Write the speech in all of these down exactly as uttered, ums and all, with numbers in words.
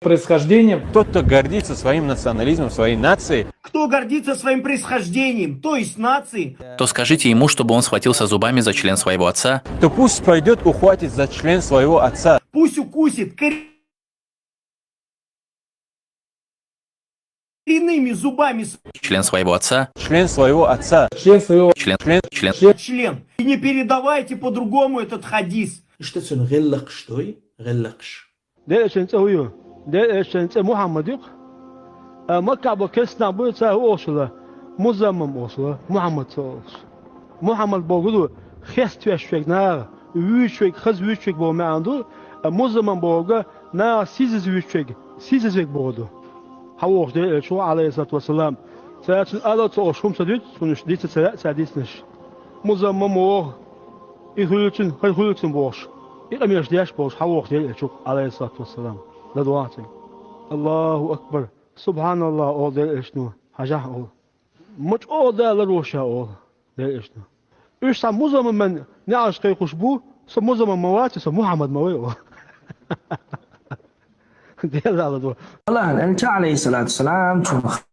Происхождением. Тот, кто гордится своим национализмом, своей нацией, Кто гордится своим происхождением, то есть нацией, То скажите ему, чтобы он схватился зубами за член своего отца, то пусть пойдет ухватит за член своего отца. Пусть укусит коренными зубами член своего отца, Член своего отца. Член своего член, Член. член, свой член. И не передавайте по-другому этот хадис. Иштта цуьнан гӀиллакхаш дой, гӀиллакхаш. Делаьчун цӀа хӀу ю? Делаьчун цӀа Мухьаммад ю-кх. А Маккахь бо керстанах буй, цара хӀу олуш хилла? Музаммам олуш хилла, Мухьаммад ца олуш. Мухьаммад бохург ду, хеставеш верг наха, вуьйцуш верг, хаза вуьйцуш верг боху маьӀна ду, а музаммам бохург наха сийсаза вуьйцуш верг, сийсаза верг бохург ду. Хьан вохуш Делаьчу, Ӏалайхиссалату вассалам. Цара цуьнан ала ца олуш хӀума ца дуьту, цунаш дица ца лаьа цара дицнаш. Музаммам воху, и хуьлу цуьнан, хӀара хуьлу цуьнан бохуш, и къамелаш деш болуш, хьан вохуш Делаьчу, Ӏалайхиссалату вассалам. ЛадогӀахьа цунга. Аллаху акбар! СубхьаналлахӀ олу Делаьчу, хьажахьа олу. Ма чӀогӀа Дала ларвеш ша олу Делаьчу. Уьш цхьа музаммаман неӀалт кхайкхош бу, со музаммам ма вац, со Мухьаммад ма вай олу. Дела ладогӀа. Аллахьан элча, Ӏалайхиссалату вассалам, цунах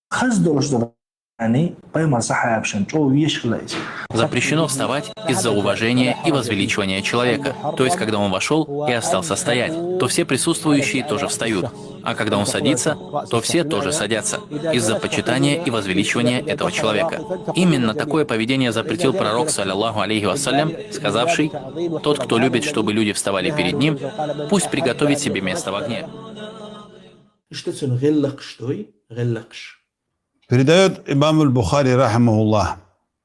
хаза долуш долу, яъни пайхамар сахьабашна чӀогӀа везаш хилла иза. Запрещено вставать из-за уважения и возвеличивания человека. То есть, когда он вошел и остался стоять, то все присутствующие тоже встают. А когда он садится, то все тоже садятся из-за почитания и возвеличивания этого человека. Именно такое поведение запретил пророк, саллаллаху алейхи вассалям, сказавший: «Тот, кто любит, чтобы люди вставали перед ним, пусть приготовит себе место в огне». Иштта цуьнан гӀиллакхаш дой, гӀиллакхаш. Передает имам аль-Бухари, рахимахуллах,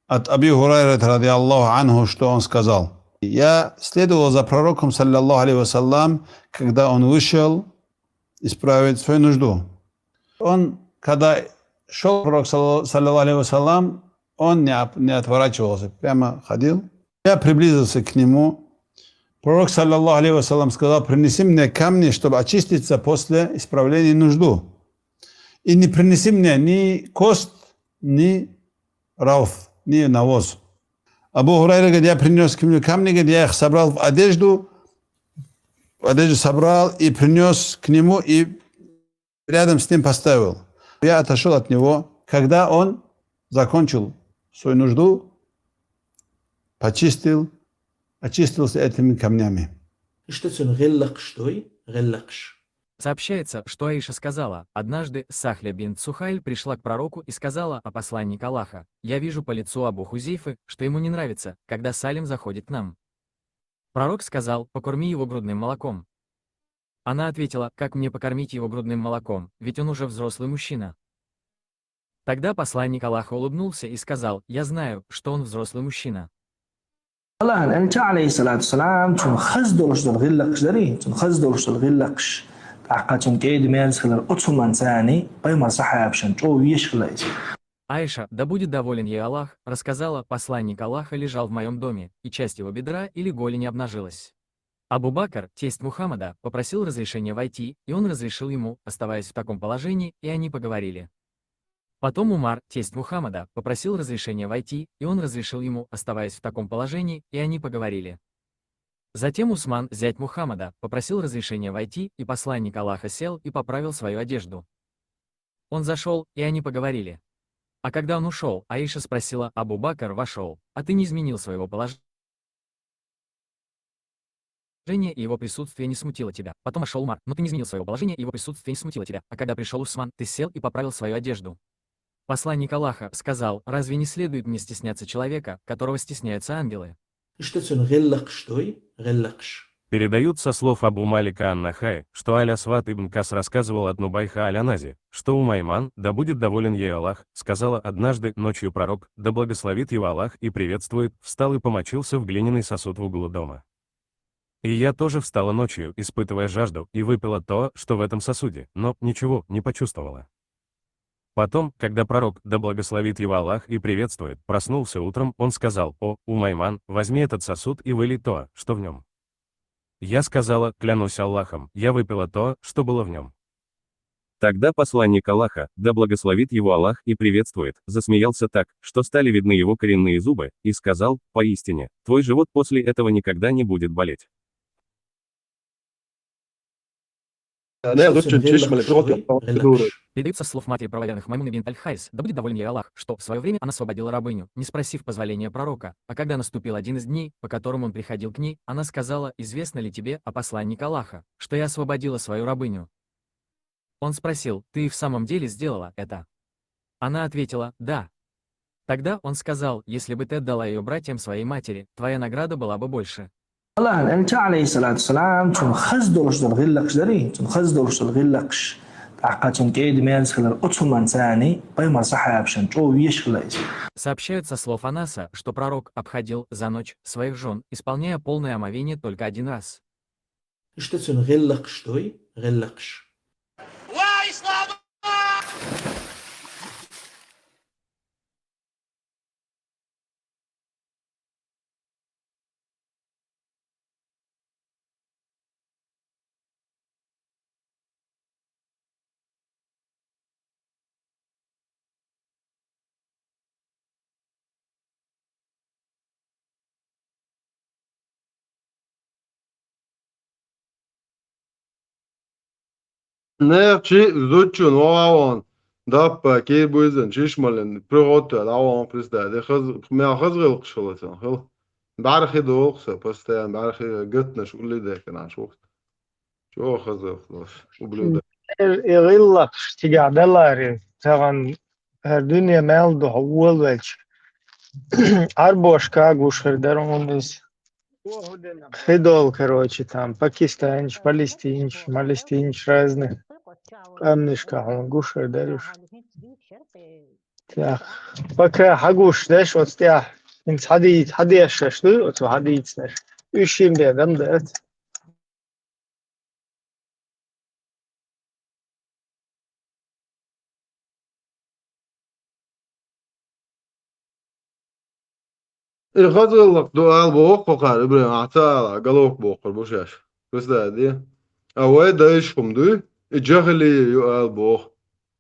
от Аби Хурайрата, радиаллаху анху, что он сказал: «Я следовал за пророком, саллаллаху алейхи вассалам, когда он вышел исправить свою нужду». Он, когда шел пророк, салла-, саллаллаху алейхи вассалам, он не, оп- не отворачивался, прямо ходил. Я приблизился к нему. Пророк, саллаллаху алейхи вассалам, сказал: «Принеси мне камни, чтобы очиститься после исправления нужду. И не принеси мне ни кость, ни рауф, ни навоз». Абу Хурайра говорит: «Я принес к нему камни, говорит, я их собрал в одежду, в одежду собрал и принес к нему, и рядом с ним поставил. Я отошел от него, когда он закончил свою нужду, почистил, очистился этими камнями». Иштта цуьнан гӀиллакхаш дой, гӀиллакхаш. Сообщается, что Аиша сказала: «Однажды Сахля бинт Сухайль пришла к пророку и сказала: „А посланник Аллаха, я вижу по лицу Абу Хузейфы, что ему не нравится, когда Салим заходит к нам“». Пророк сказал: «Покорми его грудным молоком». Она ответила: «Как мне покормить его грудным молоком, ведь он уже взрослый мужчина?» Тогда посланник Аллаха улыбнулся и сказал: «Я знаю, что он взрослый мужчина». Аллахьан элча, Ӏалайхиссалату вассалам, цунах хаза долуш долу гӀиллакхаш дарий, цунах хаза долуш долу гӀиллакхаш. ТӀаккха цунна кӀеда-мерза хилар оцу хӀуманца, яъни пайхамар сахьабашна чӀогӀа везаш хилла иза. Аиша, да будет доволен ей Аллах, рассказала: «Посланник Аллаха лежал в моем доме, и часть его бедра или голени обнажилась. Абу Бакр, тесть Мухаммада, попросил разрешения войти, и он разрешил ему, оставаясь в таком положении, и они поговорили. Потом Умар, тесть Мухаммада, попросил разрешения войти, и он разрешил ему, оставаясь в таком положении, и они поговорили. Затем Усман, зять Мухаммада, попросил разрешения войти, и посланник Аллаха сел и поправил свою одежду. Он зашел, и они поговорили. А когда он ушел, Аиша спросила: «Абу Бакр вошел, а ты не изменил своего положения, и его присутствие не смутило тебя? Потом вошел Умар, но ты не изменил своего положения, и его присутствие не смутило тебя. А когда пришел Усман, ты сел и поправил свою одежду». Посланник Аллаха сказал: «Разве не следует мне стесняться человека, которого стесняются ангелы?» Иштта цуьнан гӀиллакхаш дой, гӀиллакхаш. Передают со слов Абу Малика ан-Нахаи, что Аль-Асвад ибн Кас рассказывал от Нубайха аль-Анази, что Умайман, да будет доволен ей Аллах, сказала: «Однажды ночью пророк, да благословит его Аллах и приветствует, встал и помочился в глиняный сосуд в углу дома. И я тоже встала ночью, испытывая жажду, и выпила то, что в этом сосуде, но ничего не почувствовала. Потом, когда пророк, да благословит его Аллах и приветствует, проснулся утром, он сказал: „О, Умайман, возьми этот сосуд и вылей то, что в нем“. Я сказала: „Клянусь Аллахом, я выпила то, что было в нем“». Тогда посланник Аллаха, да благословит его Аллах и приветствует, засмеялся так, что стали видны его коренные зубы, и сказал: «Поистине, твой живот после этого никогда не будет болеть». Что цун гӀиллакхаш ду, гӀиллакхаш. Передают со слов матери правоверных Маймуны бинт Аль-Хайс, да будет доволен ей Аллах, что в свое время она освободила рабыню, не спросив позволения пророка, а когда наступил один из дней, по которым он приходил к ней, она сказала: «Известно ли тебе, о посланник Аллаха, что я освободила свою рабыню?» Он спросил: «Ты в самом деле сделала это?» Она ответила: «Да». Тогда он сказал: «Если бы ты отдала ее братьям своей матери, твоя награда была бы больше». Аллахьан элча, Ӏалайхиссалату вассалам, цун хаза долуш долу гӀиллакхаш дарий, цун хаза долуш долу гӀиллакхаш. ТӀаккха цун кӀеда-мерза хилар оцу хӀуманца пайхамар сахьабашна чӀогӀа везаш хилла иза. Сообщают со слов Анаса, что пророк обходил за ночь своих жен, исполняя полное омовение только один раз. Иштта цун гӀиллакхаш дуй, гӀиллакхаш. Нехан чи зудчун вогӀа вон, даппа, кийра буьйзина, чишмалин, приготта дӀавон, представь, де хаз-, мел хаза гӀиллакхаш хила сан хила. БӀаьрхи долу сан, постоянно бӀаьрхи гатнаш улли деканаш ву. ЧӀогӀа хаза гӀиллакх долуш, ублюдок. Эр и гӀиллакхаш цигахь даларе, тахана хӀара дуьне мел ду хьо волавелча. Ӏарбошка гуш хир дара хьуна иза. Хи долу, короче, там, пакистанча, палестинча, малестинча разных къамнашка хьуна гуш хир дара уьш. Так, пока хьагуш деш оцу тӀехь, хӀинца хьадийца, хьадешаш ду, оцу хьадийцинарш. Уьш шин бен дам дац. И хаза гӀиллакх ду ала боху кху кхара, Ибрахим, ахь ца ала, галок бохур бу шаьш. Представь, де? А вай дайша хӀума дуй, и джахилия ю ала боху.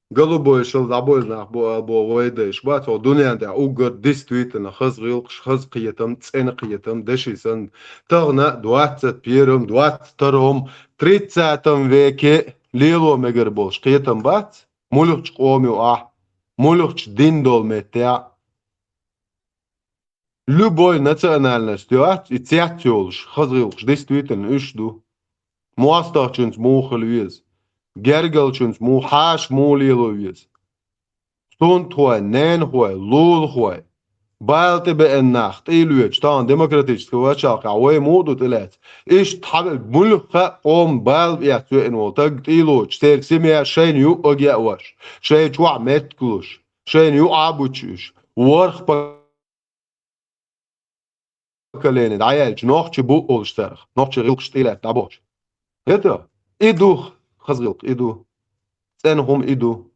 Голубой шал дӀабойла нах бу ала боху вай дайша. Бац, хьо дуьнен тӀехь уггар действительно хаза гӀиллакхаш, хаза кхетам, цӀена кхетам, деши санна. Тахана двадцать первом, двадцать втором, тридцатом веке лело мегар болуш кхетам бац? Муьлххачу къоме ю ахь, муьлххачу дин долу меттехь. Любой национальность йоцу, и цец йолуш, хаза гӀиллакхаш действительно уьш ду. МостагӀчуьнца муха хила веза? Гергарчуьнца муха, хьаша муха лело веза? Сунтхой, ненахой, лулахой, бала тӀебеана нах, тӀе а лоьцуш, тахана демократический пачхьалкхехь вай муха ду тӀелаьцна? Иштта хьан муьлхха а къоман бала эцна веана волу таг тӀе а лоцуш, церан семья шайна юкъа а геа ваш, шайн чохь меттиг луш, шайна юкъа а бучуьйтуш, ворхӀ поколение дӀаяьлча, нохчий бу олуш царах, нохчийн гӀиллакхаш тӀелаьцна дӀабохуш. ХӀета? И ду хаза гӀиллакх, и ду. ЦӀена хӀума и ду.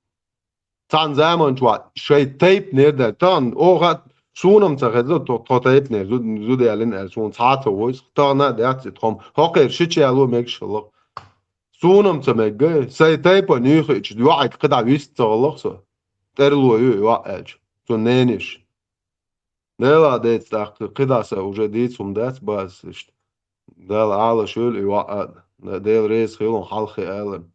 Цхьана заманчохь шайн тайпанера даьлла, тахана оха а, суна-м ца хеза, тхо, тхо тайпанера зуда, зуда ялина аьлла, суна цхьа а ца войзу, тахана а дац и тхо-м. ХӀокхеран шича яло мегаш хилла-кх. Суна-м ца мегга, сайн тайпана юьйхиъчу йоӀега кхидӀа вист ца гӀаллакх со. ТӀерло ю и йоӀ аьлча, цуьнан нениш. Делахь деца тӀаккха кхидӀа сан уже дийца хӀума дац база иштта. Дала Ӏалашвойла и йоӀ а, Дела реза хуьлда хьалххе аларна.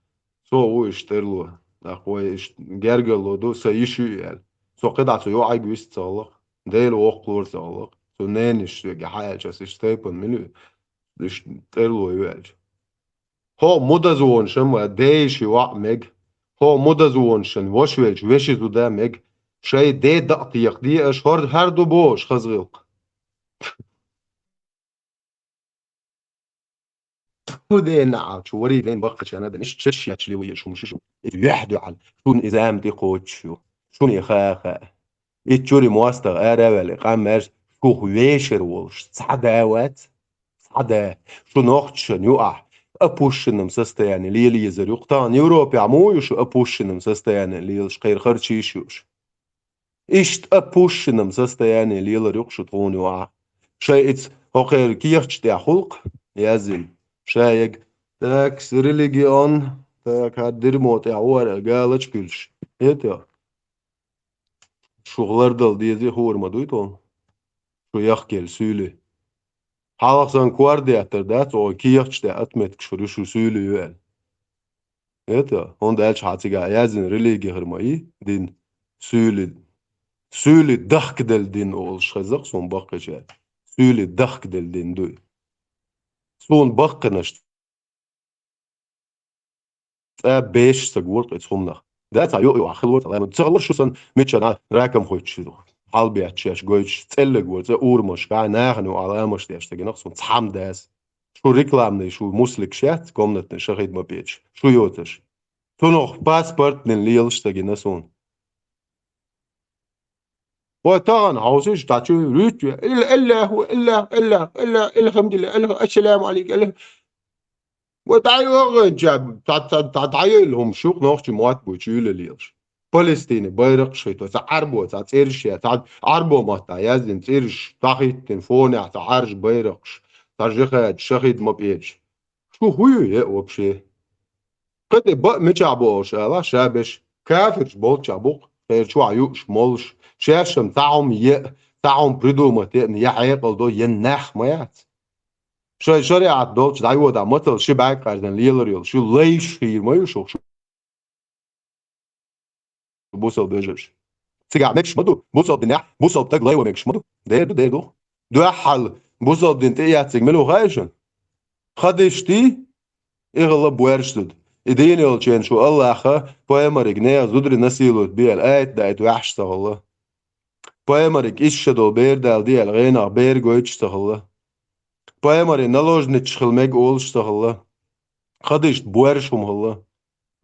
Со а ву иштта тӀерло. ТӀаккха вай иштта гергарло ду, сан йиш ю и аьлла. Со кхидӀа цу йоӀега вист ца гӀаллакх, Дела воккхалора ца гӀаллакх. Цу нениш соьга хьан аьлча, ас иштта тайпана мила ю, иштта тӀерло ю аьлча. ХӀокху мудазонашна ма ден йиш йоӀ мега. ХӀокху мудазонашна ваша велча вешин зуда мега. Шайн ден дакъа текхаде аша, хӀара хӀара ду бохуш хаза гӀиллакх. Тху ден наӀалт шу, варий ден баккхачарна а дан, иштта шаьш еш лело езаш хӀума шу шу. Иза юьхь дуьхьал, шуна иза ам тӀе кхочуш ю. Шуна и ха-ха. И чуьра мостагӀа ара а ваьлла, и къам маьрша шух вешар волуш цхьа да вац? Цхьа да. Шу нохчашна юкъахь опущенном состоянии лела езар ю-кх. Тахана Европехь муха ю шу опущенном состоянии лелаш, кхеран харцо йиш йолуш? Иштта опущенном состоянии лелар ю-кх шу тхуна юкъахь. Шайн ица хӀокхеран кехаташ тӀехь гӀуллакх яздина. Шайга, так, с религион, так, хӀара дерьмо тӀехь вара галачу куьлш. ХӀета? Шух лардала дезий хуур ма дуй тхуна? Шу яхкелла суьйлий. Хьалха санна кор деттар дац, оха кехаташ тӀехь отметкаш хуьлу шу суьйлий ю аьлла. Это, хӀунда аьлча хьан цигахь яздина религи хир ма ю, дин. Суьйли, суьйли дахкаделла дин олуш хеза-кх суна баккхийчара. Суьйли дахкаделла дин ду и. Суна баккхийнаш цӀа беш стаг вара-кх и цхьа хӀуманах. Да, цхьа йо-, йо-, хилла вара цхьа лаьмнаш. Ца хилла шу санна, мичча а ракамхойтуш, хьалабетташ, шаьш гойтуш, цӀеллиг вара цӀа урамаш, гӀай нахана юкъахь ламаш деш стаг, нах суна цхьамма дац. Шу рекламный, шу мусликаш яц, комнатный, шахид ма печа. Шу йоцуш. Цунах паспорт дина лелаш стаг гина суна. Вай тахана хьовсийша, дӀа чу руьтту, илла, илла, илла, илла, илла, илхамдулилла, илла, ассаламу алейкум, илла. Вай дӀайогӀинча, дӀа, дӀа, дӀа, дӀайойла хӀума шух нохчий мотт буй чуьйла лелаш. Палестине байракхаш хӀитто, цхьа Ӏарбо, цхьа цӀераш я, цхьа Ӏарбо маттахь яздина цӀераш, дӀахӀиттина фонехь цхьа Ӏаьржа байракхаш, цхьа жихад, шахид ма печа. Шу хӀун ю е вообще? Кхин тӀе баа мичахь бу олуш ала, ша беш, кафирш болччахь бу-кх, кхеран чохь юуш, молуш, шаьшшинна цхьа хӀума е, цхьа хӀума придумать е, я хьекъал до, я нах ма яц. Шайн шариӀат долчу дӀайодахь мацалла ши бӀаьрг къаьрзина лелар йолуш ю, лайш хир ма ю шух шу бусалба вежарш. Цигахь мегаш ма ду, бусалба динехь, бусалба стаг лайво мегаш ма ду. Дера ду, дера ду. Дуьххьал бусалба дин тӀе а яц цига мила ву хаьий шуна? Хадишти, и хилла боьрша зуда. И дийна йолчу хенахь шу Аллаха пайхамариг нехан зударий насиловать бе аьлла, аят даийта ваьхьаш ца хилла. Пайхамариг исс шо долу бер дала де аьлла, гӀенах бер гойтуш ца хилла. Пайхамарий наложницаш хила мега олуш ца хилла. Хадишта боьрша хӀума хилла.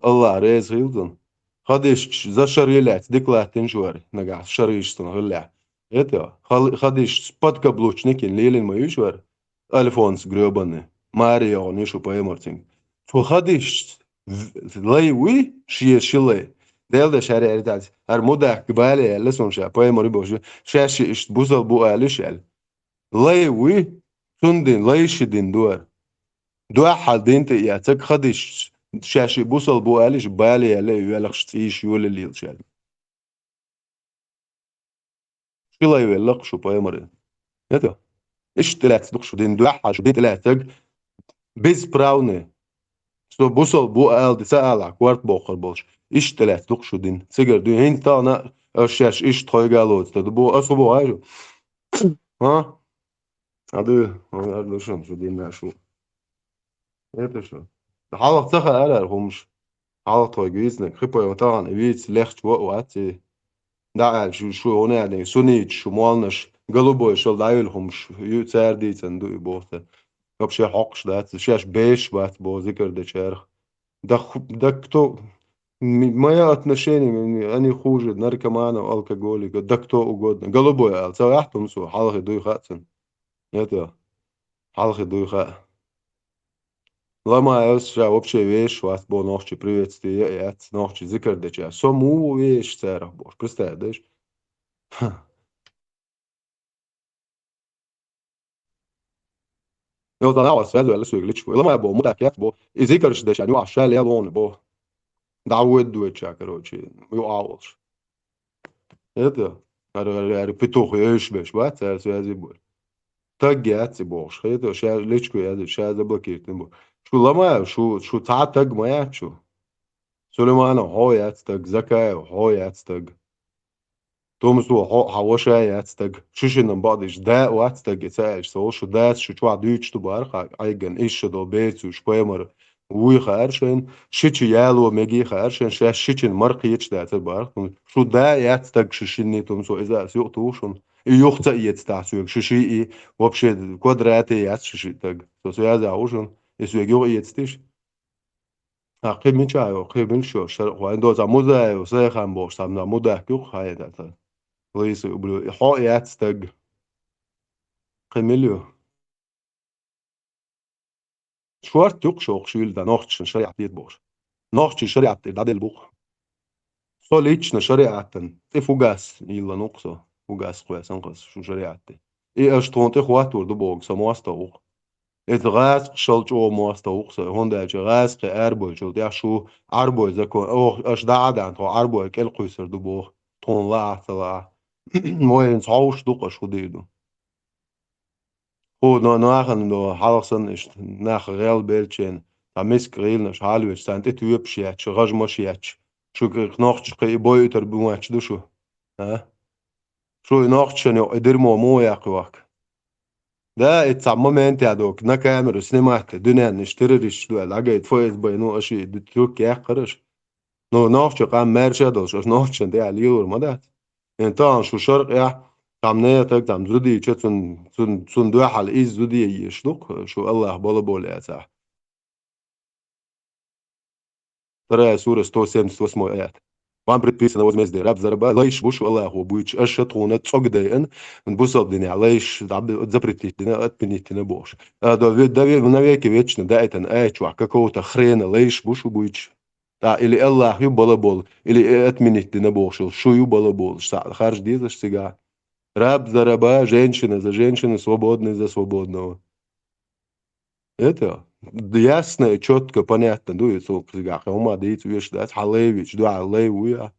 Аллах реза хилла цунна. Хадишта за шаре лаьцна дика латтийна шу вара, нагахь шарийша цунна хиллехь. Это, хал-, хадишта подкаблучникин лелийна ма ю шу вара. Альфонс грёбаный. Маре йогӀун ю шу пайхамар цуьнга. Цу хадишта в-, лай вуй, шен ши лай. Делдаш хӀара аьрдац, хӀара мудак бале аьлла суна ша, пайхамар ю бохуш, шаьш ши иштта бусал бу алиш аьлла. Лай вуй, цундин, лай ши дин ду хӀара. Дуьххьал дин тӀе а яцаг хадишта, шаьш ши бусал бу алиш, бале аьлла, и велхаш цӀийш йолалелаш аьлла. Шилай велла-кх шу пайхамаре. Это? Иштта тӀелаьцна ду-кх шу дин, дуьххьал шу дин тӀелаьцнарг бесправный. Со бусал бу ала ди ца ала, корта боккхур болуш. Иштта тӀелаьцна ду-кх шу дин. Цигара дуьйна хӀинца тахана аша шаьш иштта тхойга а лоцу ду боху, аса хӀун боху хьажа? ХӀа? Аду, ара ду шуна шу дин шу. Это что? Хьалха ца хаьара хӀара хӀумаш. Хьалха тхойга вийцинарг, хи пайхамар тахана вийца лехча ваъ вац и. ДӀа аьлла, шу, шу хӀунда аьлла, сунниташ, шу молланаш, голубой шал дӀайолу хӀумаш, ю-, цара дийцина ду и боху цара. Вообще хьокхуш дац, шаьш бешаш бац боху зикар дечарах. Да ху-, да кто, м-, мое отношение, м, они хуже наркоманов, алкоголиков, да кто угодно. Голубой аьлла, ца ваьхьа тумсо, хьалхе дуй хаьа цунна. Это, хьалхе дуй хаьа. Ламаевс ша вообще вешаш вац бо нохчий приветствие яц, нохчий зикар деча. Со муха вешаш царах бохуш, представь, даш? Ха. Йо, да, нахь вас связывали суьйга личку. Ламаев бо, мудак яц бо. И зикарш деча, нюхьа ша лел вон бо. Да, уйд дуьйча, короче, ю а волуш. Это, ара, ара, ара, петух йойуш беш, бац, цара связи бу. Таг яц и бохуш. Хета, ша личку язи, ша заблокируйтина бу. Шу Ламаев, шу, шу цхьа таг ма яц шу. Сулейманов хьо яц таг, Закаев хьо яц таг. Тумсо хьо, хьан ваша яц таг. Шу шинна бакъдеш, да вац таг, и ца аьлча, со шу дас шу чохь дуьйцуш ду бара, хьан Ӏайган, иша до бецуш, паймар. Вуй хаьара шайна, шича яло мегий хаьара шайна, шаьш шичина мара кхеташ дацар бара. Шу да яц стаг шу шинний тумсо, иза ас юкъа туху шуна. И юха ца эца тахь соьга шу ший и, вообще квадрате яц шу ши стаг. Со связа ву шуна, и соьга юха эцатиш. А кхин мича йо, кхин мича йо, шарахь вайн доцахь Музаев, Сайхан бохуш, там на мудак юкъа хьайна дац. Лайса ублю, и хьо яц стаг. Кхин мила ю? Шорта юкъа шокхуш юьлда нохчашна шариӀат дийта бохуш. Нохчий шариӀат тӀе дӀаделла бу-кх. Со лично шариӀатан тӀе фугас йилла нукъ со. Фугас кхоьсан кхас шу шариӀат тӀе. И аша тхуна тӀе хӀоттур ду боху, со мостагӀа ву-кх. Иза гӀазкхашал чӀогӀа мостагӀа ву-кх со, хӀунда аьлча гӀазкхи арабойчул тӀехь шу арабой закон, оха аша дӀа а даьхна, тхо арабой кӀел кхуьйсур ду боху, тхуна лаахь а, ца лаахь а. Вай хӀинца хьовш ду-кх аша хӀун дийр ду. ХӀу но-, нахана до хьалха санна иштта нах гӀел белчен, Цхьа миска гӀийланаш хьалавеча, царна тӀе тоьпаш етташ, гӀажмаш етташ. Шу кхы нохчаш кхы и бойуьйтар бу мотташ ду шу? А? Шу и нохчашна йокъа и дерьмо муха яккха йохка? Да, и цхьа момент я док, на камеру снимать, дуьненна иштта террористаш ду аьлла, дӀагайта ФСБ, ну, аша и ду-, турк яьккхар аша. Ну, нохча къам маьрша долуш, аша нохчашна тӀехь лелор ма дац. Ин тахана шу шаркъехь, цхьамма нетаг, цхьамма зудийча, цун, цун, цун дуьхьал иза зудий еш ду-кх, шу Аллах бала болу яцахь. Вторая сура, сто семьдесят восьмой аят. Вам предписано возмездие, раб за раба, лайш бу шу Аллахо буьйцуш, аша тхуна цӀогдайан, бусалба динехь лайш дӀа-, запретить дина, отменить дина бохуш. А, до ве-, до ве-, навеки вечно даийтан аят чохь какого-то хрена лайш бу шу буьйцуш. ТӀаккха или Аллах ю бала болу, или э отменить дина бохуш йолу, шу ю бала болуш, цхьаъ харжа дезаш цигахь. Раб за раба, женщина за женщину, свободный за свободного. Это ясно и чётко, понятно ду, и цо цигахь кхин хӀума дийца оьшуш дац, хьан лай вича дуьхьал лай ву я,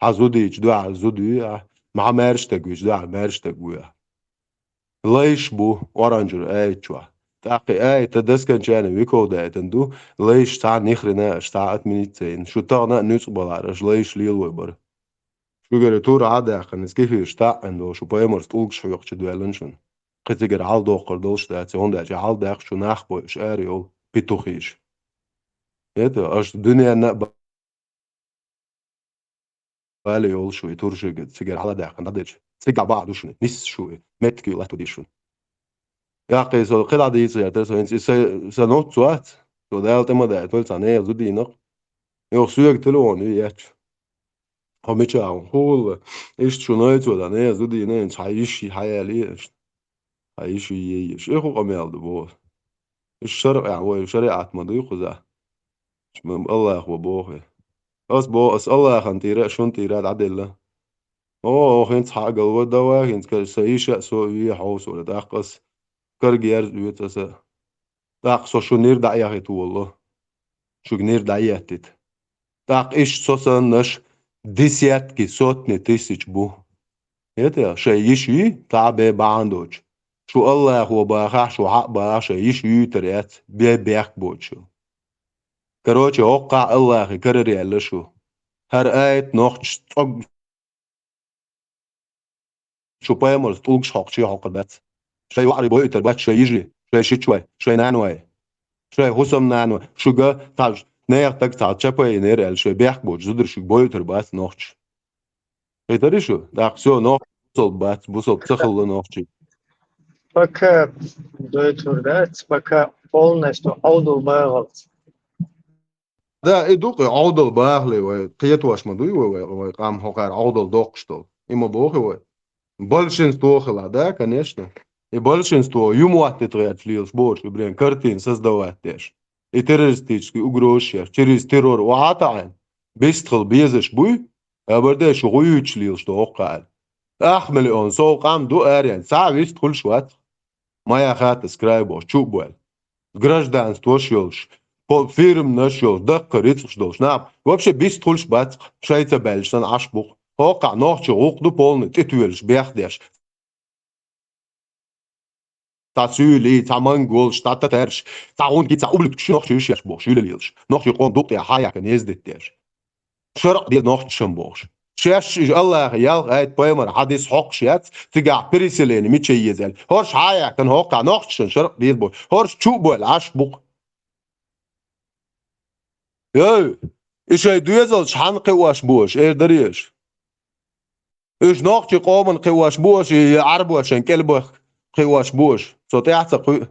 хьан зудийча дуьхьал зуда ю я, хьан маьрша стаг вича дуьхьал маьрша стаг ву я. Лайш бу оранжевый аят чохь. ТӀаккха и аят до скончания веков даийтан ду, лайш цхьа ни хрена аша цхьа отменить ца йина. Шу тахана а нуьцкъа балахьара аша лайш лелой бара. Шуьгара тур Ӏа а даьккхина, иза кхин хьуьйсуш таӀӀина долу шу пайхамарца тӀулгаш хьоькхучу доьллина шуна. Кхин цигара хьалдоккхур долуш дац, хӀунда аьлча хьалдаьккхича шу нах бойуш ара йолу петухиша. Это аша дуьненна а бала йолуш ву и туршига цигара хьаладаьккхина дӀаделча. Цигахь бахьа ду шуна, нисса шу и меттиг латто деза шуна. Яккхий со кхидӀа дийца гӀертара со, хӀинца и сан, сан нуц вац, со Дала тӀе ма даийтойла цхьа нехан зудийнах. Юха соьга телефон ю етташ. Хьо мичахь ву? ХӀула, иштта шу найцо дан, э, зудийна, хӀинца хьан йиш хьаяьлла иштта. Хьан йиш ю еш. И хӀун къамел ду боху? Иштта шаръехь вай, шариӀат ма дуй кхузахь. Аллах ву боху. Ас боху, ас Аллахана тӀера а, шуна тӀера а дӀаделла. О, хӀинца хьан а галва давай, хӀинца сан йиша а со а ве хьовсура. ТӀаккха ас карга ерза оьцу аса. ТӀаккха со шу нир дӀаэхита волу. Шуьга нир дӀаеттита. ТӀаккха иштта со саннаш десятки, сотни тысяч бу. ХӀета, шайн йиш юй, цхьа а бен бахьана доцуш. Шу Аллахо бахахь, шу хьаъ бахахь, шайн йиш юьйтар яц, бен бехк боцуш. Короче, хӀоккхахь Аллахе карара яьлла шу. ХӀара аят нохчаш цӀог Шу пайхамарца тӀулгаш хьокхучий хьокхур бац. Шайн йоӀарий бойуьйтур бац, шайн йижарий, шайн шичой, шайн наной, шайн хӀусамнаной. Шуьга цхьа нехан таг цхьа чапайинера аьлла, шайн бехк боцу зударий шуьга бойуьйтур бац нохчаш. Хетарий шу? ТӀаккха всё, нохчий бусалба бац, бусалба ца хилла нохчий. Пока дойтур дац, пока полностью Ӏовдал багӀалц. Да, и ду-кх и Ӏовдал бахале вай, кхетош ма дуй вай, вай, вай къам хӀокхара Ӏовдал доккхуш долу. И ма боху вай. Большинство хила, да, конечно. И большинство ю моттийта гӀерташ лелаш боцуш, и брен картина создавать деш. И террористический угрозаш еш, через террор охьа а таӀийна, бист хила безаш буй, абарде шу гӀуьйтуш лелаш ду хӀокху аьлла. Ах миллион сов къам ду арен, цхьа а вист хуьлуш вац. Моя хата с краю бохуш, чу а боьлла. Гражданствош йолуш, по-, фирманаш йолуш, даккха рицкъаш долуш. Нах, вообще, бист хуьлуш бац, шайца баьллаш санна Ӏаш бу-кх. ХӀокхахь нохчий гӀуллакх ду полный, тӀетоьлуш, бехдеш. Цхьа суьйлий, цхьа монголаш, цхьа татарш, цхьа гӀундий, цхьа ублюдкаш нохчий ю шаьш бохуш, юьлалелаш. Нохчий къоман дукъ тӀехь хьаяьккхина ездить деш. Шаръ деза нохчашна бохуш. Шаьш иза Аллаха ялх аят, пайхамар хьадис хьокхуш яц, цигахь переселение мича еза аьлла. ХӀорш хьаяьккхина хӀокхахь нохчашна шаръ деза бохуш. ХӀорш чу а боьлла Ӏаш бу-кх. Эй, и шайн доьзалш хьанна кхиош бу аша, эр дарий аша? Уьш нохчий къоман кхиош бу аша, я Ӏарбошан кӀелбах кхиош бу аша? Со тӀаьхьа ца кхуьу.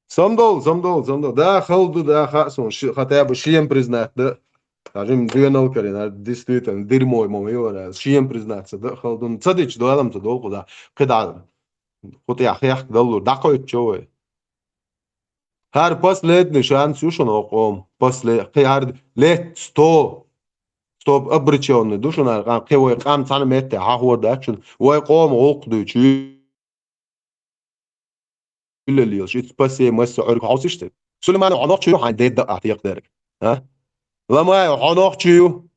Самдол, самдол, самдол. Да, хала ду, да, хаьа суна, ши-, хотя бы шен признать да. Даже им доьналла карийна, действительно, дерьмо ма вара. Шен признаться да, хала ду. Ца дича, доалам ца долу кхузахь. КхидӀа, кху тӀехь хехка даллур, дӀакхойтучо вай. ХӀара последний шанс ю шуна, хӀокху къоман. После-, кхин хӀара лет сто. Стоп, обречённый ду шуна хӀара къам. Кхин вай къам цхьана метте хьахор дац шуна. Вай къоман гӀуллакх дуьйцу. Уьллалелаш, и спасение, масса Ӏуьрг хьовсийша те. Сулейманов, хьо нохчий ю, хьайн деда а текхадерг? А? Ламаев, хьо нохчий ю?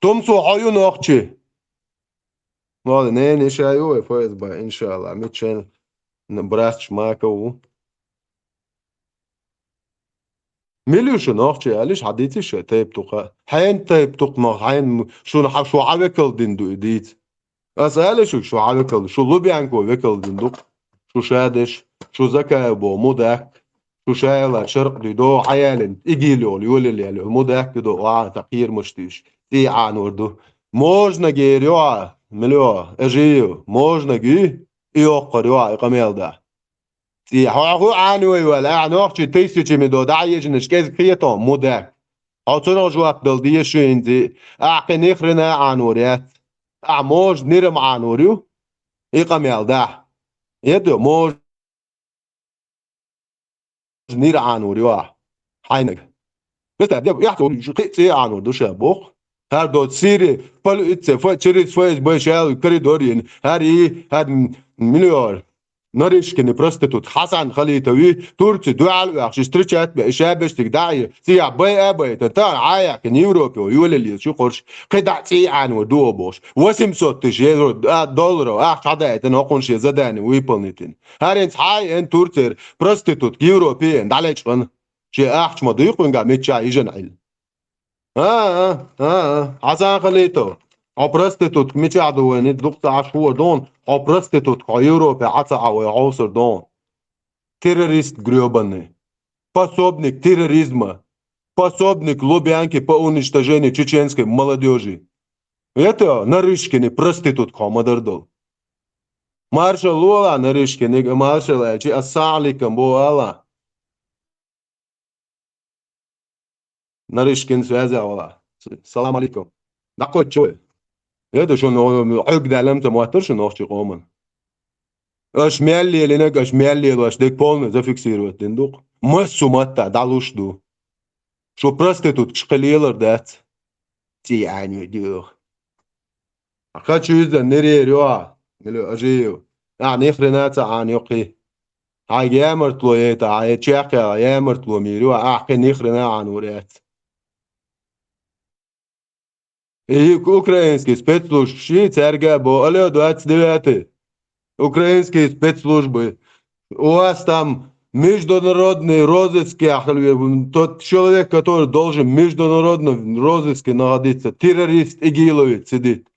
Тумсо, хьо ю нохчий? Молли, нена иша ю вай ФСБ, иншалла, миччан. Н-, Брасч Мака ву. Мила ю шу нохчий, алиш, хьадийци шу тайп тукха. Хьайн тайп тукха ма, хьайн шуна хьа-, шу хьа векал дин ду и дийца. Ас ала шуьга, шу хьа векал, шу Лубянко векал дин ду. Шу шадеш, шу Закаев бо мудак, шу шайла шаркъ ди до хьаялин, игил йол, йолил ял, мудак ди до, а, та кхирмаш тиш, ци Ӏанур ду. Можно гер йоа, милё, эжи, можно ги, и йоккхар йоа, и къамел да. Ци хьо ху Ӏануй вала, а, нохчи тысячами до, да ежинаш кез кхетон, мудак. Хьо цунах жоп дал диешуинзи, а, кхин ни хрена Ӏанур яц. А, мож нирам Ӏанур ю? И къамел да. Еду, мож нир Ӏанур ю, а. Хьайнаг. Представь, деб, яхт, шу кхи ци Ӏанур душа бох. Хар до Сири, полиция, фа-, через Ф С Б шал коридор ин. Хар и, хар м-, миллион. Нарышкины проститут Хасан Халитови Турци дуал вахши встречать бе, шабештик даи, сия бай абай, та, та, ая, кин Европе, юлели, шу корш, кеда ци Ӏанур дуо бош. Восемьсот тысяч евро, а, долларов, а, хада это, но конши задание выполнить. Харин хай эн Турцер проститут Европе, далечкан. Чи ахчма дуйкъунга меча ижен ил. А, а, а, а. Хасан Халитов. Хьо проститутка мичахь ду вайна, дукха ца Ӏаш хӀу дон, хьо проститутка, хьо Европе Ӏа ца Ӏа вай хьовсар дон. Террорист грёбаный. Пособник терроризма. Пособник Лубянки по уничтожению чеченской молодёжи. Это Нарышкины проститутка хьо ма дар дол. Маршал лола Нарышкинига, маршал аьлчи, ассалам алейкум бо ала. Нарышкин связь вала. С-, салам алейкум. Дакъо чой. Это шун о-, хьуг далам та муаттар шун охчи къоман. Аш мяллелинаг, аш мяллел, аш дег полный зафиксировать дин дук. Массу матта далуш ду. Шу проститутка шкалелар дац. Ци Ӏануй дух. Хочу из-за нерерю, а, или ажиев. А, ни хрена ца Ӏан йокхи. Хьайга ямартло ета, а, я чакхя ямартло мирю, а, ахкхи ни хрена Ӏанур яц. И украинский спецслужб ши царга бо, алло, двадцать девятый. Украинские спецслужбы. У вас там международный розыск, я говорю, тот человек, который должен в международном розыске находиться, террорист, игиловец сидит.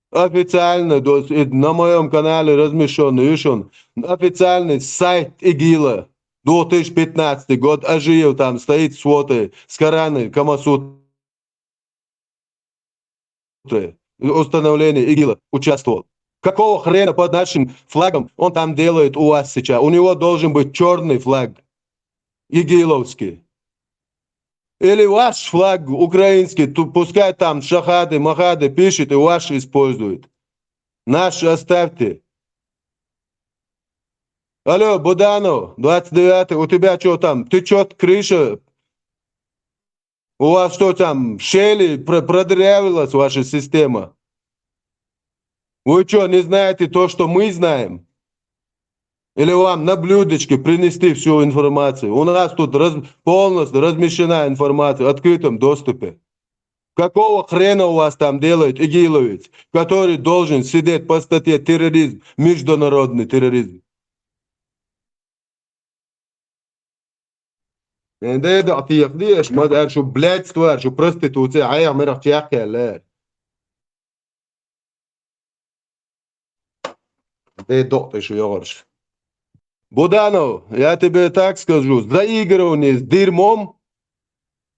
Официально, то есть, э, на моем канале размещён, видишь, он, официальный сайт ИГИЛа, две тысячи пятнадцатый год, Ажиев там стоит с фото, с Кораной, Камасутрой, установление ИГИЛа участвовал. Какого хрена под нашим флагом он там делает у вас сейчас? У него должен быть чёрный флаг, игиловский. Или ваш флаг украинский, ту-, пускай там шахады, махады пишет и ваш использует. Наш оставьте. Алло, Буданов, двадцать девятый, у тебя чё там? Течёт крыша? У вас что там, щели про-, продырявилась ваша система? Вы чё, не знаете то, что мы знаем? Или вам на блюдечке принести всю информацию? У нас тут раз-, полностью размещена информация в открытом доступе. Какого хрена у вас там делает игиловец, который должен сидеть по статье терроризм, международный терроризм? Эн де да тиех деш, ма дар шу блядство, шу проституция, хьех мерах чехкеллер. Де докъ шу йогӀарш. Буданов, я тебе так скажу, заигрывание с дерьмом,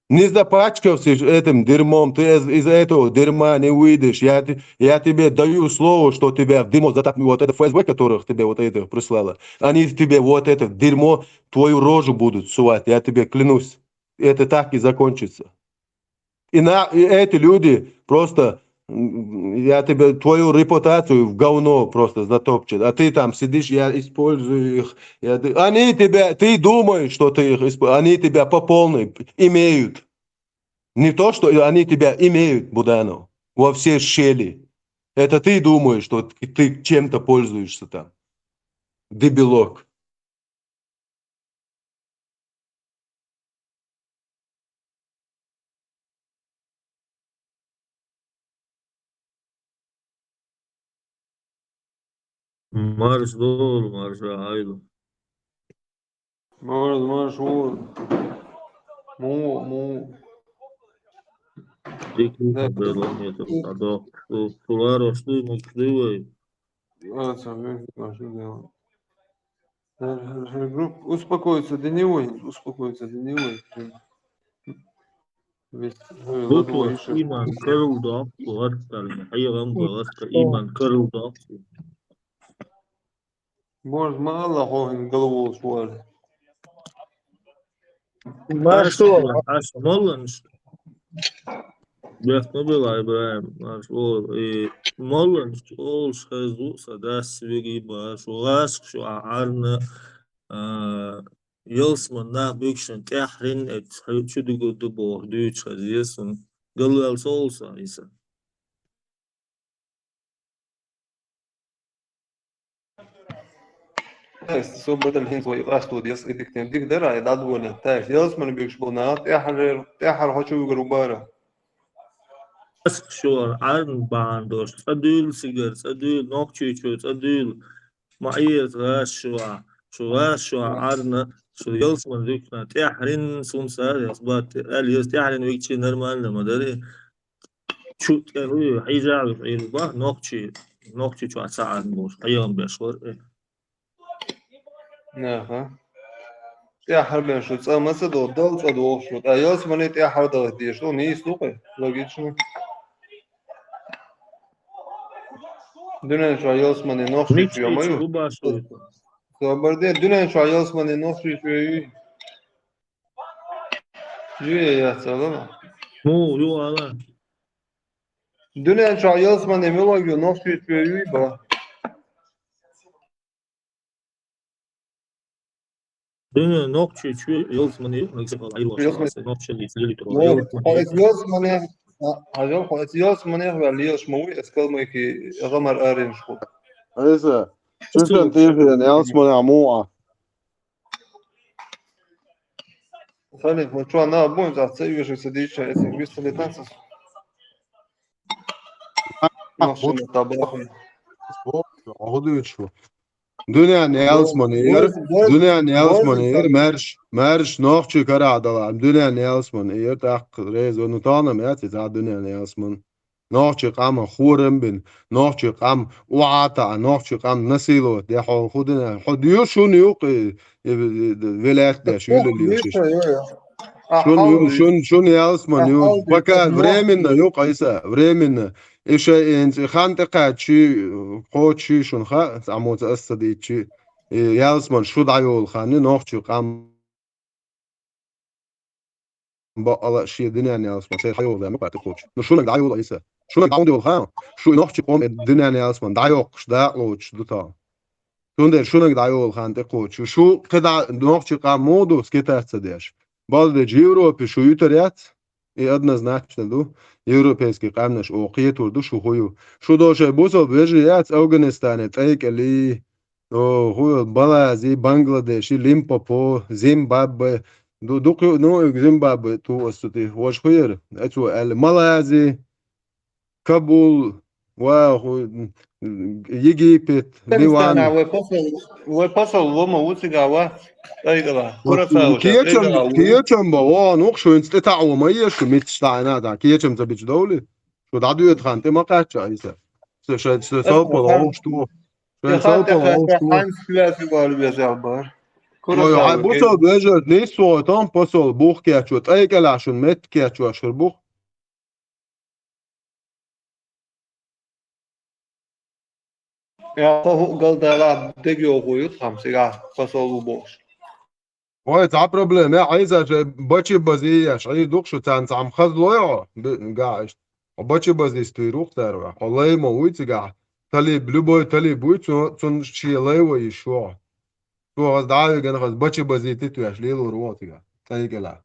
не запачкавшись этим дерьмом, ты из, из этого дерьма не выйдешь. Я, те- я тебе даю слово, что тебя в дерьмо затап-, вот это Ф С Б, которых тебе вот это прислало. Они тебе вот это дерьмо, твою рожу будут сувать, я тебе клянусь. Это так и закончится. И, на, и эти люди просто, м, я тебе, твою репутацию в говно просто затопчут. А ты там сидишь, я использую их. Я, ты- они тебя, ты думаешь, что ты их используешь, они тебя по полной имеют. Не то, что они тебя имеют, Буданов, во все щели. Это ты думаешь, что ты чем-то пользуешься там. Дебилок. Марш долу, марша Ӏайла. Может, может, вот. Му, му. Дикий Да. Белый нету, а да. Су-, суларо, что ему кривой. А, сам, я не знаю, что делать. Э, э, групп-, успокоиться до него, успокоиться до него. Весь, ой, Тут ладно, вот ещё. Иман кырылды, вот так, хьайгам, вот так, иман кырылды. Может, мало хо голову швар. Аш, аш, молланаш. Бехтну била, Ибрагьим, аш, о, и молланаш, олш хезу, са дас веги баш, о, аш, шу а арна, а, ялсман нах бекшан тӀехьрин, эт, чу дугу ду бо, дуьйч хазия сун. Галвел солса, Иса. Со бадам хин свой ласту дес и дик тем дик дара, и дадволен. Так, ялсман бекш был на, тӀехьар, тӀехьар хочу выгру бара. Ас шуар, арн бандош, цӀа дуьйла сигар, цӀа дуьйла, нохчийчу, цӀа дуьйла. Ма иет гӀаш шуа, шу гӀаш шуа арна, шу ялсман векшна, тӀехьрин сунса, ялсбат, али яс тӀехьрин векчи нормально ма дари. Чу тӀехуй, хьижа, хьижа, ба, нохчи, нохчи чу а ца арн бош, хьайгам беш вар, э. Аха. ТӀехьар бен шу, цӀа ма ца до, дал цӀа до шу. А ялсмани тӀехьар дал деш, ну, нийс лукъе, логично. Дуьнен чу ялсмани нохчи Мичи чу, ма ю. Чу баш шу. Собар де, дуьнен чу ялсмани нохчи чу, ю. Ю, я, я, ца, да, да. Ну, ю, ала. Дуьнен чу ялсмани милаг ю, нохчи чу, ю, ба. Дина нохчи чу ялсмани, нохчи чу ялсмани. Ялсмани. Нохчи чу ялсмани. Ялсмани. Хо эс ялсмани, а, а, хо эс ялсмани, ва лиеш ма вуй, эс калмайки гӀамар арин шу. Айса, чу сан тихен, ялсмани амуа. Хани, вот чу на бун, за це вижу, сидит, эс вистали танцес. Нохчи чу табахун. О, а худуй чу. Дуьнен ялсмани эр, дуьнен ялсмани эр, марш, марш, нохчи карадала, дуьнен ялсмани эр, так, резо, ну, танам, я, ца дуьнен ялсман. Нохчи къама хурам бин, нохчи къам уата, нохчи къам насиловать де хьо худина, хьо дю шун юкъ, э, э, велят де, шуьлу лиешиш. Шун, шун, шун ялсман ю. Пока временно ю, къайса, временно. Иша энци хан тӀекхачи, кхочи шун ха, амоца ас ца дичи. Э, ялсман шу дӀайолу хан, нохчи къам бакъала шен дуьнен ялсман, церан хьайолу даьлла мукъа тӀекхочу. Ну, шунаг дӀайолу Ӏийса. Шунаг дӀа хӀунда йолу хан? Шу нохчи къом дуьнен ялсман дӀайоккхуш, дакъалоцуш ду тахана. Цундела шунаг дӀайолу хан тӀекхочу. Шу кхидӀа нохчи къам муха ду, скитаться деш? Балдечу Европе шу юьтар яц? И однозначно ду. Европейский къаьмнаш оха кхетур ду, шу хӀун ю. Шу дошай бусалба вежарий яц Афганистане, ТӀайкӀали, о, хӀун ю, Малази, Бангладеши, Лимпопо, Зимбабве. Ду-, дукха ю, ну, Зимбабве ту ас цу тӀе. Важа хӀун яра? Эцо аьлла, Малази, Кабул, ва, хӀу-, Египет, Ливан. Вай посол, вай посол лома ву цига ва, тӀайкӀала. Курасавча, кечам, тӀайкӀала ву. Кечам ба, о, ну, шуьнца тӀе таӀо ма еш, шу миташ таӀина, да, кечам ца бича довли. Шу дӀадоьду хан тӀе ма кхачча, Ӏийса. Со шайн, со салпала вовш ту. Шайн салпала вовш ту. Ой, хьайн бусал бежар, нийсо, там посол, бух кечо, тӀайкӀала шун метта кечо, шур бух. Я, хӀу галдала дегиоху ю тхам, сега посол ву бохуш. Ой, цхьа проблема, я, Ӏийса, шайн бачи бази еш, Ӏий дукха шу царна цхьа хазлой хьо, би-, га иштта. Хьо бачи бази стуьйр ву цара вай. Хьо лай ма вуй цигахь. Талиб, любой талиб вуй, цу-, цунна шен лай вай йиш ву хьо. Цо хаза дӀа а вигана, хаза бачи бази титуьйш лелор ву хьо цигахь. ТӀайкӀала.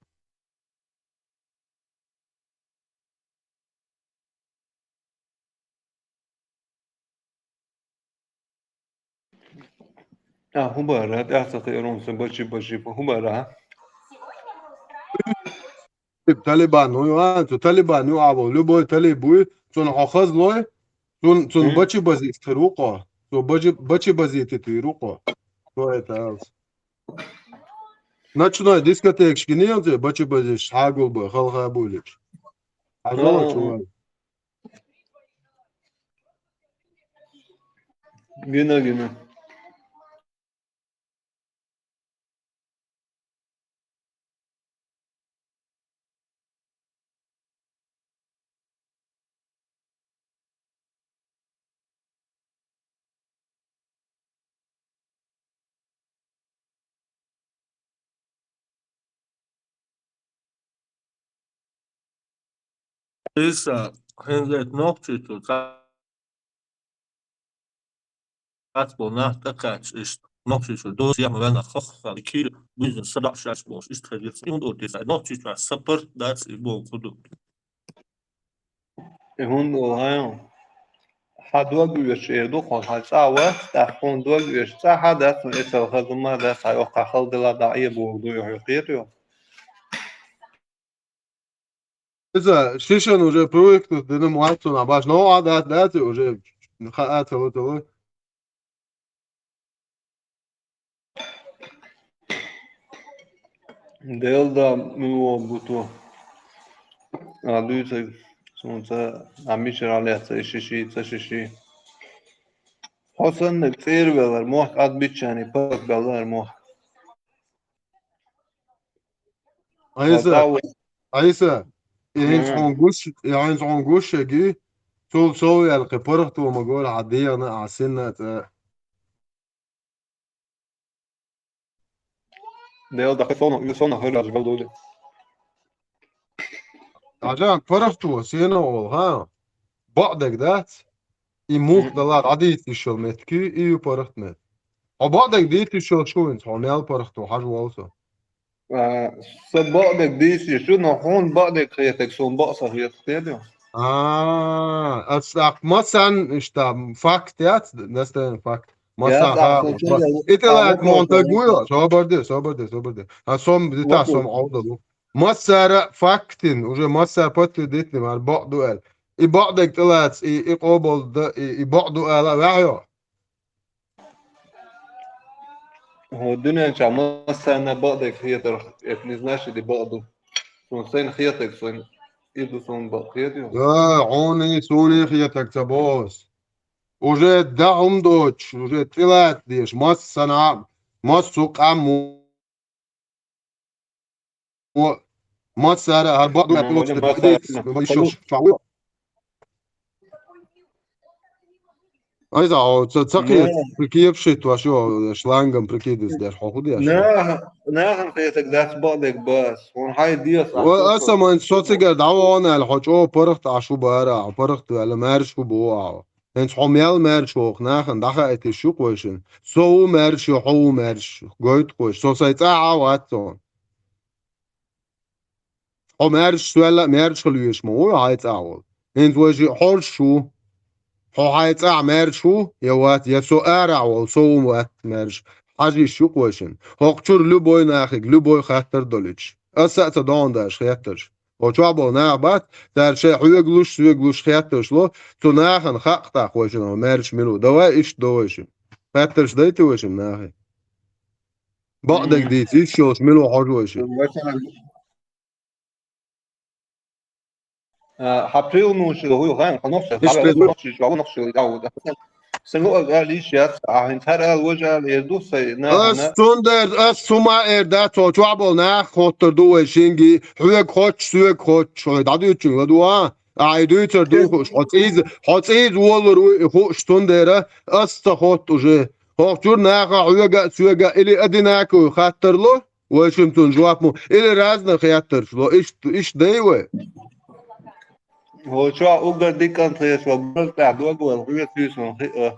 А, хӀун бара, тӀаьхьа ца кхиарун сан бачи-бачи, хӀун бара? Талибан, ну, а, цу Талибан ю а ву, любой талиб вуй, цунна хьо хазлой, цун, цун бачи бази стир ву хьо, цо бачи, бачи бази титуьйр ву хьо. Цо это алц. ночной дискотекаш гинийла, бача базиш, хьагул бай, халха буйлич. Хьагул чувал. Гина, гина. Иса, хӀинца нохчийчу ца-, цацбо нах тӀакхаьчча, иштта нохчийчу доза яхма ваьнна хоххал, кийра буьзна садоӀ шаьш болуш, иштта хезира. И хӀунда олу те сан, нохчийчу сапарт дац и боху хӀу ду. И хӀунда олу хьайна? Хьан дог оьшуш эр ду хьо, хьан цӀа вац, тӀаккха хьуна дог оьшуш цӀа хьан дац, хьуна эцал хаза ма дац, хьан йоккха хала дела дӀа ӀебогӀу ду, хьоьга кхетайо? Иза, шишан уже привыкнуть дина ма вац цунах, баш новкъа дац, дац и уже, хаа ца ло, ца ло. Делда милуо буту. А дуьйцург, сунца, а мичара лаьцна и шиши, ца шиши. Хьо санна цӀера велар мохк, Ӏад биччани пак беллар мохк. Айса, Айса, и хӀинца хьуна гуш, и хӀинца хьуна гуш шаги, цул сов яьлла кхин паргӀато ма гора хьан дегӀана а, хьан синна а цӀа. Дела даха сона, и сона хӀара жагал доли. Хьажа, паргӀато, сено олу, хьа? Бакъдерг дац? И мух дала дӀадийца йиш йолу меттиг, и ю паргӀат мет. Хьо бакъдерг дийца йиш йолуш ву хӀинца, хьо мел паргӀато хьажа волу со. А, сан бакъдерг дийца йиш ю, но хьуна бакъдерг хетарг суна бакъ ца хета, кхетий? А, ас тӀаккха массарна иштта факт яц, настоящий факт. Масса Яц, а, ха, сан чуьра и тӀелаьцна ма вон таг ву йо, собар де, собар де, собар де. А сом, дита сом Ӏовдалу. Массара фактин, уже массара подтвердитни мара бакъ ду аьлла. И бакъдерг тӀелаца, и, и къобал да, и, и бакъ ду ала а ваьхьа йо? ХӀо дуьнен чохь массарна бакъдерг хетарх, это не значит, и бакъ ду. Суна сайна хетарг, сайна и ду суна бакъ, хетий? Да, хьуна, суна хетарг ца боху ас. Уже да хӀума доцуш, уже тӀелаца деш, массана, массо къам О, массара хӀара бакъ дуьйна лоцу тӀе бакъ дийца, вай шо чохь ву. Айза, о, ца, ца кхета, прикидываешься, ваша, шлангом прикидываться деш, хьо хӀун деш? Наха-, нахана хетарг дац бакъдерг бас. Хьуна хьайн деза. О, аса ман со цигара дӀавахана аьлла, хьо чӀогӀа паргӀат Ӏаш ву бара, хьо паргӀат ваьлла, маьрша хӀу боху ахьа. ХӀинца хьо мел маьрша воху, нахана дӀахаийта йиш ю-кх вайшинна. Со ву маьрша, хьо ву маьрша, гойту-кх вайша. Со сайн цӀахь а вац цунна. Хьо маьрша, соьлла а маьрша хила везаш ма ву хьайн цӀахь волу. ХӀинца вайшиъ хьожуш ву. Хьо хьайн цӀахь маьрша ву, я вац, я со арахь волу, со ву вац маьрша. Хьажа йиш ю-кх вайшинна. ХӀокху чуьра любой нахе, любой хаттар а долуьйтуш. Аса а ца догӀун даьлла хеттарш. Хьо чохь болу нах бац, цара шайн хьоьгалуш, соьгалуш хеттарш ло, цу нахана хаьа тӀаккха вайшинна маьрша мила ву. Давай иштта до вайшинна. Хаттарш дайта вайшинна нахе. Бакъдерг дийца йиш йолуш мила ву хьожа вайшинна. А, хьан пхьийланаш хӀу ю хаьа, хьан нохчий, Иш хьан пхьийланаш, ву нохчий, чохь ву нохчий, тӀаьхьа ву. Сан гуъа ала йиш яц, ахьа хӀинца хӀара ала, важа ала эр ду сайн, нахана. Ас цундела, ас хӀума эр дац, хьо чохь болу нах хоттур ду вайшинга, хьоьга хоттуш, соьга хоттуш, хьой дӀадуьйцучуьнга ладугӀа, ахьа и дуьйцур дуй хууш, хьо цӀийза, хьо цӀийза волур ву и хууш, цундела ас ца хотту уже. ХӀокху чуьра наха хьоьга а, соьга а или одинаковый хаттар ло, вайшимма цунна жоп ма, или разный хеттарш ло, иштта, иштта дай вай. ХӀо чохь уггар дика кӀант хеташ ван, гур тӀехь дог ван, хьоьца юьйсун хиъа.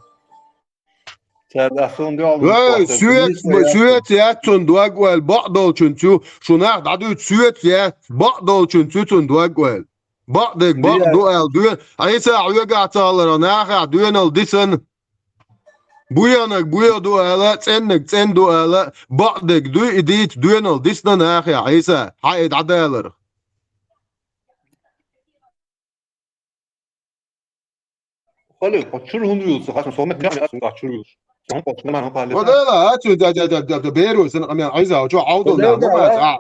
Цара ас суна дуьхьал Вай, вуьйцу, соьца, соьца яц цунна дог ваьлла, бакъдолчуьнца ю, шу нах дӀадуьйцу, соьца яц, бакъдолчуьнца ю цунна дог ваьлла. Бакъдерг бакъ ду аьлла, доьна, Ӏийса хьоьгахь ца хиларх, нахехь доьналла дисана. Буянаг буя ду ала, цӀеннаг цӀен ду ала, бакъдерг дуй и дийца доьналла дисна нахехь, Ӏийса, хьан и дӀадаларх. Халил, хьо чуьра хӀунда вуьйлу ца хьаьжна, со меттехь а ас хьуна чуьра вуьйлуш. Ва дела, а цу да да да да да беру сан къамел Ӏайса, чу Ӏавдал да, ма ца.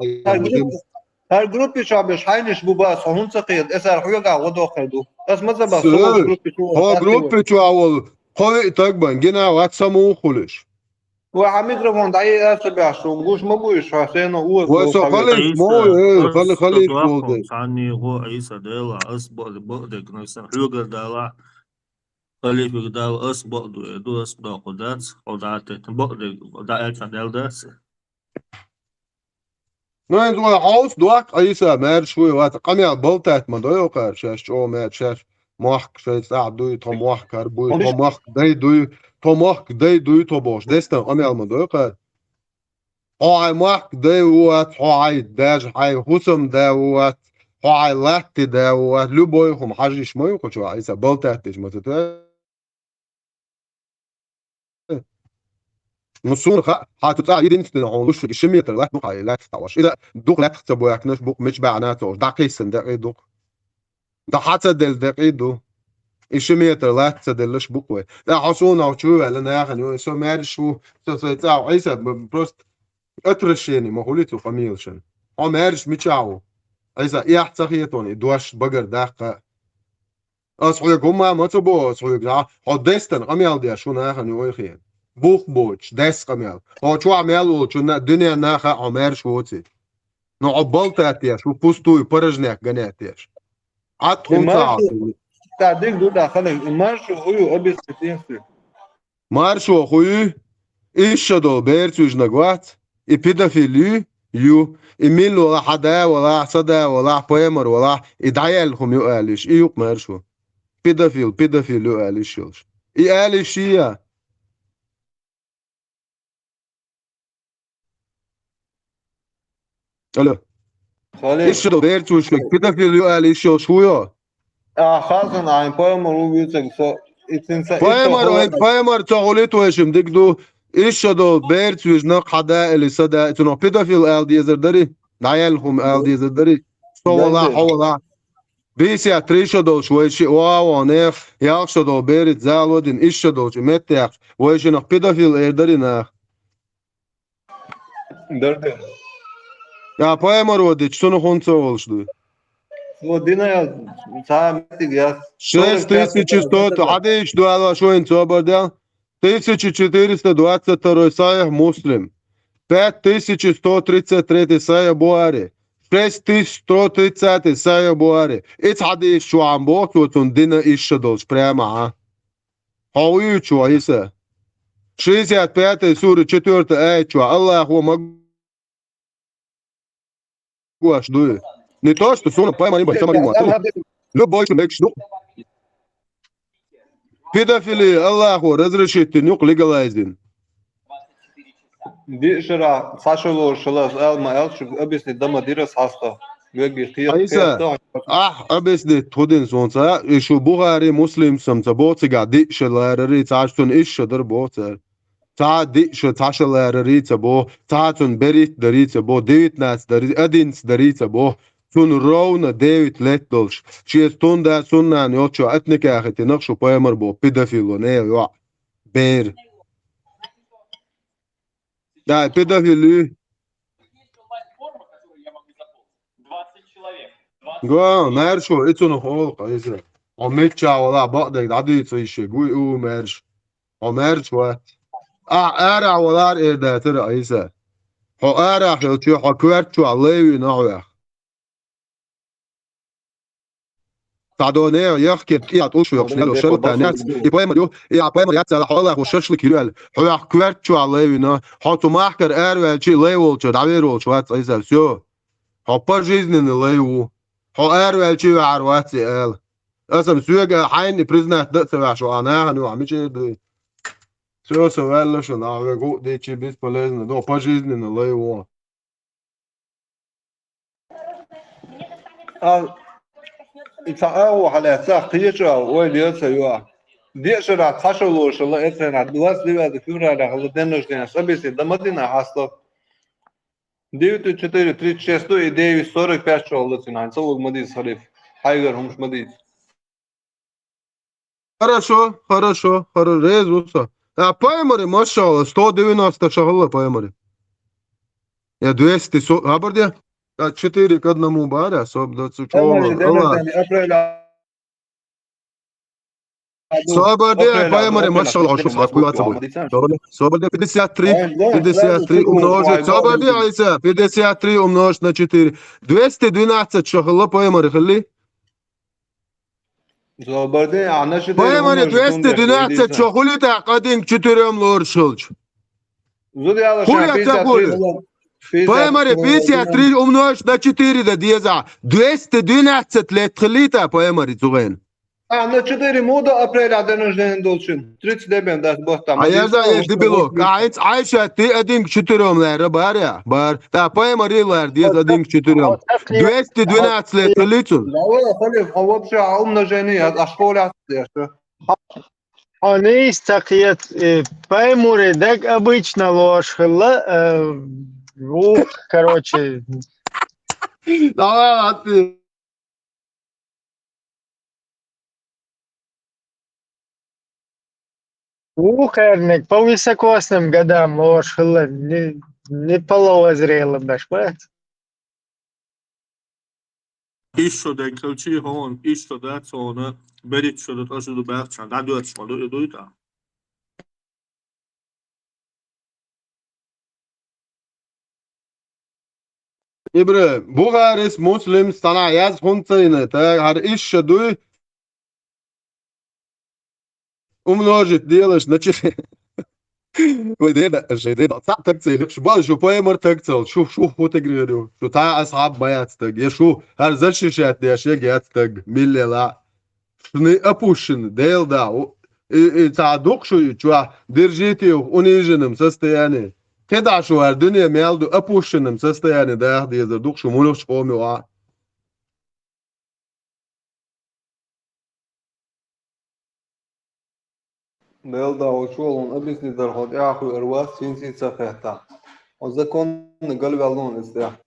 Ар группе чу беш хьайнаш бу ба, со хӀунца кхел, эсар хьоьга гӀодоххе ду. Ас ма ца ба, со группе чу. Хо группе чу авал, хо ви таг бан, гина ват саму хулиш. Ва хьа микрофон дӀа е аса беш, гуш ма буйш, хьо сено уаз. Ва со халиф мо, э, хали халиф болде. Санни гӀо Ӏайса дела, ас бо бо дек, на сан хьоьгар дала. Халифик дала ас бо ду, э, ду ас доху дац, хо датет, бо дек, да эца дел дац. Ну, эн зула хьаус дуак Ӏайса, маьрша вуй, вац, къамел балтат ма дойо кхар, шаьш чӀо маьр, шаьш мохк шай цӀа дуй, тхо мохк хар буй, тхо мохк дай дуй, тхо мохк дай дуй, тхо бош. Дестан къамел ма дойо кхар. Хьо хьай мохк дай ву вац, хьо хьай даже хьай хӀусам да ву вац, хьо хьай латти да ву вац, любой хӀума хьажиш ма ю кху чу Ӏайса, балтат деш ма ца тоьй. Ну, суна хаьа, хьа цу цӀа единственный хьуна луш, иши метр латт бу хьай латт таваш. Иза дукха латт ца боякнаш бу, мич баьна ца ош, дӀакхийсан дакъий дукха. Да хьа ца дел дакъий ду. Иши метр латт ца деллаш бу вай. Да хьо суна чу ваьлла нахана ю, со маьрша ву, со сай цӀа Ӏайса, м, просто отвращение ма хули цу къамелшан. Хьо маьрша мича ву? Ӏайса, эхь ца хетон, и дош багар даккха. Ас хьоьга хӀумма ма ца бо, ас хьоьга, хьо дестан къамел деш, хӀу нахана ю ойхен. Бух боч, дес къамел. Хьо чохь мел волчу на-, дуьнен наха хьо маьрша воци. Но хьо балтат еш, хӀу пустую порожняк ганят еш. Ат хӀун ца хьо? Та диг ду да хана, и маршу хӀу ю объяснить. Маршо хуй, ишша долу берца вижнаг вац, и педофил ю, ю, и мил валахь, хьан да валахь, сан да валахь, пайхамар валахь, и дӀаяьлла хӀума ю алиш, и юкъ маршо. Педофил, педофил ю алиш йолуш. И алиш шия. Алло. Хале. Ишша долу берца вижнаг педофил ю алиш йолуш хӀу йо? А, хазан айн пайхамар ву вуьйцург со, и цин са Пайхамар, ай, пайхамар ца гӀулит вайшим диг ду. Ишша долу берца вижнаг хьан да или сан да, и цунах педофил ала дезар дари, дӀаяьлла хӀума ала дезар дари. Со вала, хьо вала. Бийсят триша долуш вай ши, ва, ва, нех, ялх шо долу берит зало дин, ишша долчу меттехь, вай шинах педофил эр дари нах. Дарде. Я пайхамар вадича, цунах хӀунда ца волуш дуй? Цо дина я, цхьа меттиг яц. Шесть тысяч сто, хьадийш ду ала шоин цо бардел? Тысяча четыреста двадцать второй Сахих Муслим. Пять тысяч сто тридцать третий Сахих Бухари. Шесть тысяч сто тридцатый Сахих Бухари. Иц хьадийш чохьан боху цо цунна дина ишша долчу прямо, а? Хьо вуьйчу, Ӏийса? Шестьдесят пятый сура четвёртый аят чохь Аллахо ма гуш дуй. Не то, что суна поймали, бой, сама ма. Любой, что мекш, ну. Педофилия Аллахо разрешить дин юкъ легалайз дин. Диъ шара цхьа шо лоруш хилар, ас ала ма аьлла, шуьга объяснить дан ма дира ас хьаста. Вегги кхета, Ӏийса, кхета. Ахь объяснить хӀу дина суна ца, и шу Бухари, Муслим сам ца боху цигахь диъ шо ларарий, цхьа шо цунна ишша дар боху цара. Цхьа диъ шо, цхьа шо ларарий ца боху, цхьа цунна берит дарий ца боху, девятнадцать дарий, одиннадцать дарий ца боху. Цунна ровно девять лет долуш. Шеца тун да, суннан йолчо атникахи тинах шу пайхамар боху, педофило, не йоӀ. Бер. Да, педофили. Го, маьршо, и цунах олу-кх иза. Хьо мичча вала бакъдерг дӀадуьйцу ише, гуй у, маьрш. Хьо маьрш вац. Ахь арахь валар эр дацара Ӏийса. Хьо арахь хилча, хьо коьртачохь лай вина хьоьх. Цхьа доне яхкет кӀият уш вехаш лело шарлатан яц, и пайхамар ю, и а пайхамар яц аьлла, хьо Аллахо шашлык йира аьлла. Хьоьх коьртачохь лай вина, хьо цу махкара араваьлчи лай волчу, дӀавер волчу вац Ӏийса, всё. Хьо пожизненный лай ву. Хьо араваьлчи ваьхьар вац и ала. Аса-м соьга хьайна и признать дан а ца ваьхьаш, а нахана ю, а мичара дуй? Всё, со ваьлла шуна, а вегу а дичи бесполезно, до пожизненный лай ву. А, и цхьа агӀо хьалаьцна, кхечу а ойла яц ца йоа. Деа шарахь цхьа шо лоруш хилла, эцхьанахь двадцать девятого февраля хилла день рождения, объяснить дан ма дина хьаста. Девять четыре тридцать шесть и девять сорок пять чохь хилла цуьнан, ца луг ма дийца, халиф. Хьайгара хӀумаш ма дийца. Хорошо, хорошо, хоро-, реза ву со. А Паймари, машалла, сто девяносто шо хилла Паймари. Я двести, со-, хабар де? А четыре к одному бара, соб да цу чола. Паймари, день рождения, апреля. Собар де, Паймари, машалла, шо схватываться будет. Собар де, пятьдесят три, пятьдесят три умножить. Собар де, Айса, пятьдесят три умножить на четыре. Двести двенадцать шо хилла Паймари, хилли? Собар де, а на четыре умножить. Паймари, двести двенадцать шо хулита, один к четырём лоршилч. Хули ца хули? Паймари, пятьдесят три умножить на четыре да деза. Двести двенадцать лет хилита Паймари цугайн. А, на четыре муда апреля день рождения долчин. Тридцать девять, да, вот там. А я за, я дебилок. А, эц Айша, ты один к четырём, наверное, бар я, бар. Да, Паймари лар, дез один к четырём. Двести двенадцать лет хилицу. Да, вот, а вообще, а умножение, а школа, я что? Хьо нийса ца кхета, э, Паймари даг обычно лош хилла, э, ух, короче. Давай, ладно. Ухарник по високосным годам лош хилла, не, не половозрелым, баш, ба? Ишшо деккхилчи хьона, ишшо дац хьона, берриг шо ду, тӀа шо ду баьхчан, дӀадоьрташ ма ду, и дуй тӀа. Ибра, Бухарис, Муслим, сана яз хунцайна, та хар ишша дуй, умножить делаешь на четыре. Ой, деда, же, деда, ца так цель. Шу бал, шу Паймари так цель, шу, шу хутагрерю, шу та асхаб маяц так, я шу хар защищать деш, я гяц так, миллела. Шуны опущен, дел да, у, и, и ца дук шу, и чуа, держите их в униженном состоянии. Кеда шу хар дуне мел ду опущенном состоянии, да, деза дук шу мулуш коми ва. Белда, очолун объяснить дар хот, я хуй эрвас, син син ца хета. О законный галвалун истя.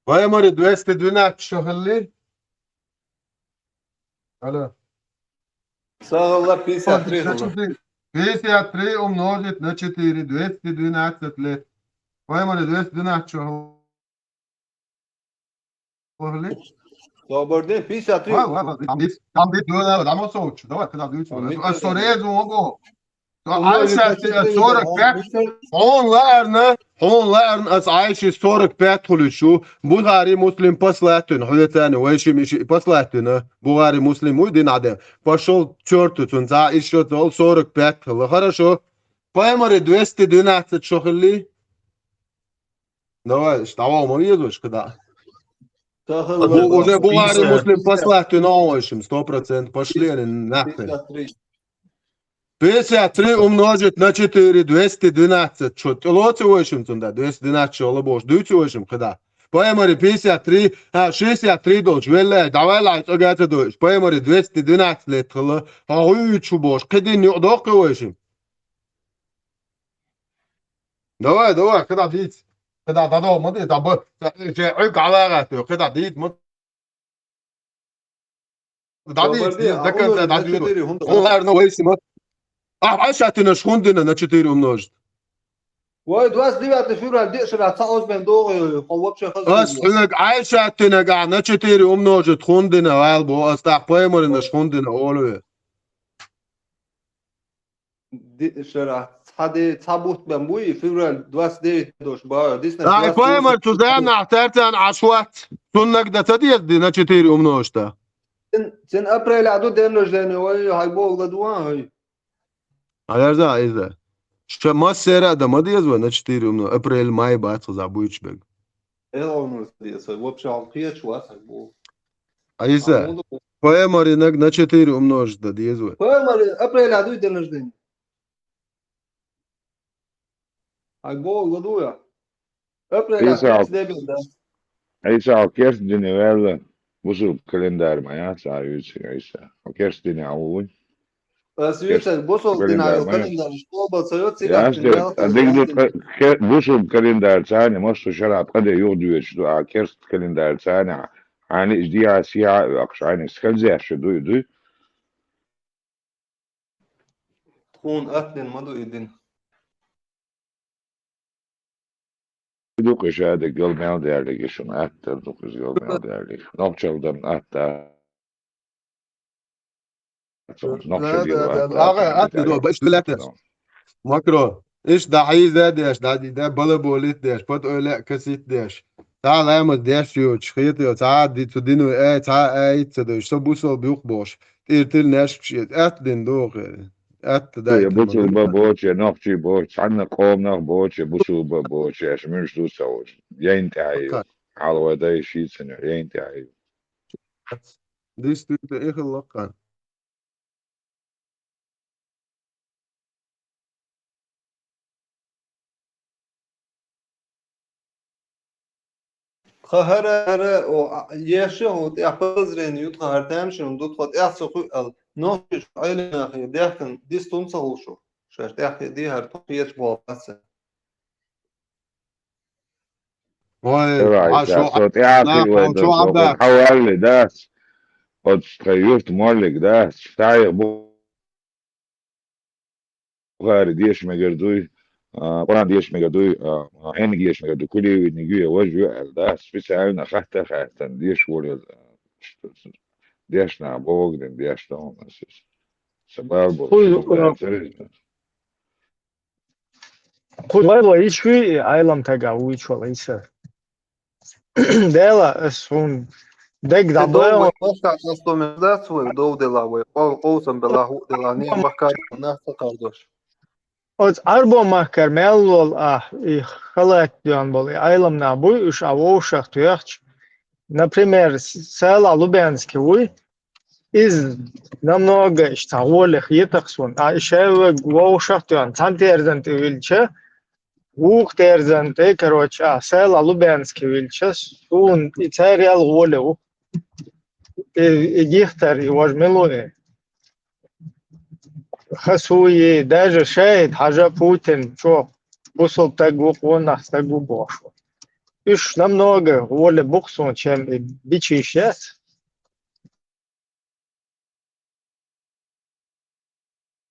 Паймари, двести двенадцать шо хилли? Алло. Сагала пятьдесят три хилла. Пятьдесят три умножить на четыре, двести двенадцать лет. Паймари, двести двенадцать шо хилли? Собар де, пятьдесят три. Ва, ва, ва, там дис, там дис, да, да, там он соуч. Давай, когда дис. А сорезу ого. Айша, сорок пять. Он ларна, он ларна, ас Айши сорок пять хулишу. Бухари, Муслим послатун, хуйцани, вайши миши послатун. Бухари, Муслим уйдин аде. Пошёл к чёрту, цунца ещё цол сорок пять хилла. Хорошо. Паймари, двести двенадцать шо хилли? Давай, давай, мы едешь, когда? Уже Бухари, Муслим послатун, он, в общем, сто процентов. Пошли они нахрен. Пятьдесят три умножить на четыре, двести двенадцать. Чё, лоци, в общем, цунда, двести двенадцать шо лабош, дуйци, в общем, когда? Паймари, пятьдесят три, а, шестьдесят три долч, веллай, давай, лай, цогата дойш. Паймари, двести двенадцать лет хилла, а хуй чу бош, кедин ю дохка, в общем. Давай, давай, когда дит? Когда дадо, ма дит, да б, же, ой, гала, когда дит, ма. Да дит, да конца, да дит. Он, наверное, вайши ма. А, Айша, ты наш хундина на четыре умножить. Ой, двадцать девятое февраля, дешера, ца озбен догы, по вообще хазу. Ас хунаг Айша, ты нага на четыре умножить хундина, вал бо, ас так Паймари наш хундина, олве. Ди-, шера, ца де, ца бут бен буй, февраль двадцать девять дош, ба, дисна. Ай, Паймари, цу зана, тартан ашват. Суннак да ца дез ди на четыре умножить. Цин, цин апреля ду день рождения, ой, хай бо ладуан, ой. А я за, я за. Ша ма сера да ма дез ва на четыре умно, апрель, май бац, забуч бег. Эл он дез, вообще, он кияч ва, хай бо. А я за. Паймари наг на четыре умножить да дез ва. Паймари, апреля дуй день рождения. Ай, бо, ладуя. Апреля Иса, тридцать девять, да. Иса, керст дини велла. Бусу календарь моя, са юч, Иса. Керст дини аулунь. Ас вецар бусул динара календарь, календарь школа ца йоц, яс де, а диг ду ке-, бусул календарь цани, массу шара къаде югдуьвечу ду, а керст календарь цани, ани иш диа сиа, акш ани скользящий дуй, дуй. Тхуна атта дин ма ду и дин. Дукха иш а дегал мел даьллиг, шуна атта дукха изгал мел даьллиг. Нохчалдан атта. Нохча дира. Ага, атта до, баш латас. Макро. Иш да хьийза деш, да ди да балаболит деш, пот ойла касит деш. Та ламаз деш йоч, хит йоч, а ди цу дину, э, ца, э, ит ца деш, со бусул бюх бош. Тир тир неш, атта дин дохе. Атта дай. Я бусул ба боче, нохчи боч, цанна къом нах боче, бусул ба боче, аш муш ду сауш. Яйн тяй. Хьалва дай шицане, яйн тяй. Дис ту ихлакан. Тха хӀара, хӀара, о, а, еша хӀу тӀехь подозрение ю тха хӀара тамашийна ду тхо тӀехь ца хуьал, нохчийчу Ӏелам нахе дехкан дистун ца хул шу, шаьш тӀехь хи ди хӀара тхо кхеташ болу бац. Ой, давай, а да, шо со тӀехь а нах кхин вай хьо дан чу со Ӏабда. Хьо валли дац, оцу тхайн юрт моллиг дац, тайгӀа бу Бухари деша мегар дуй, а, Къуръан деша мегар дуй, а, а, Ӏениг деша мегар дуй, Кулиевиниг ю я важа ю аьлла, да, специально хатта а хаьттина, деша волу, а, дешна, богу дина, дешна хьуна аса. Сан бала болу, кхуза, шу букъа а, царизна. Кхуза вай вайчуьй, Ӏелам тага вуьйчу вала Ӏийса. Дела, ас хӀун дег Э, дов дабойл. Вай, паста, ас томеш дац вай, дов дела вай, къов-, къовсам бела, хӀу дела, не махкар, нах ца кхардош. Оцу Ӏарбо махкара мел волу ахь, и халат доьгӀна болу, и Ӏелам нах буй, уьш а вовшах тоьхча. Например, с-, Сала Лубянский вуй, иза намного иштта гӀоле хетакх суна. А и шаьвваг вовшах тоьхна, цхьана терзан тӀе вилча, вукху терзан тӀе, короче, а, Сала Лубянский вилча, суна и царел гӀоле ву. И, и гихтар, и важа мила ву и? Хасуи, даже шаьхӀид хьажа Путин, чо бусул стаг ву, къонах стаг ву бохуш ву. Уьш намного гӀоле бу-кх суна, чем и бичийш яц.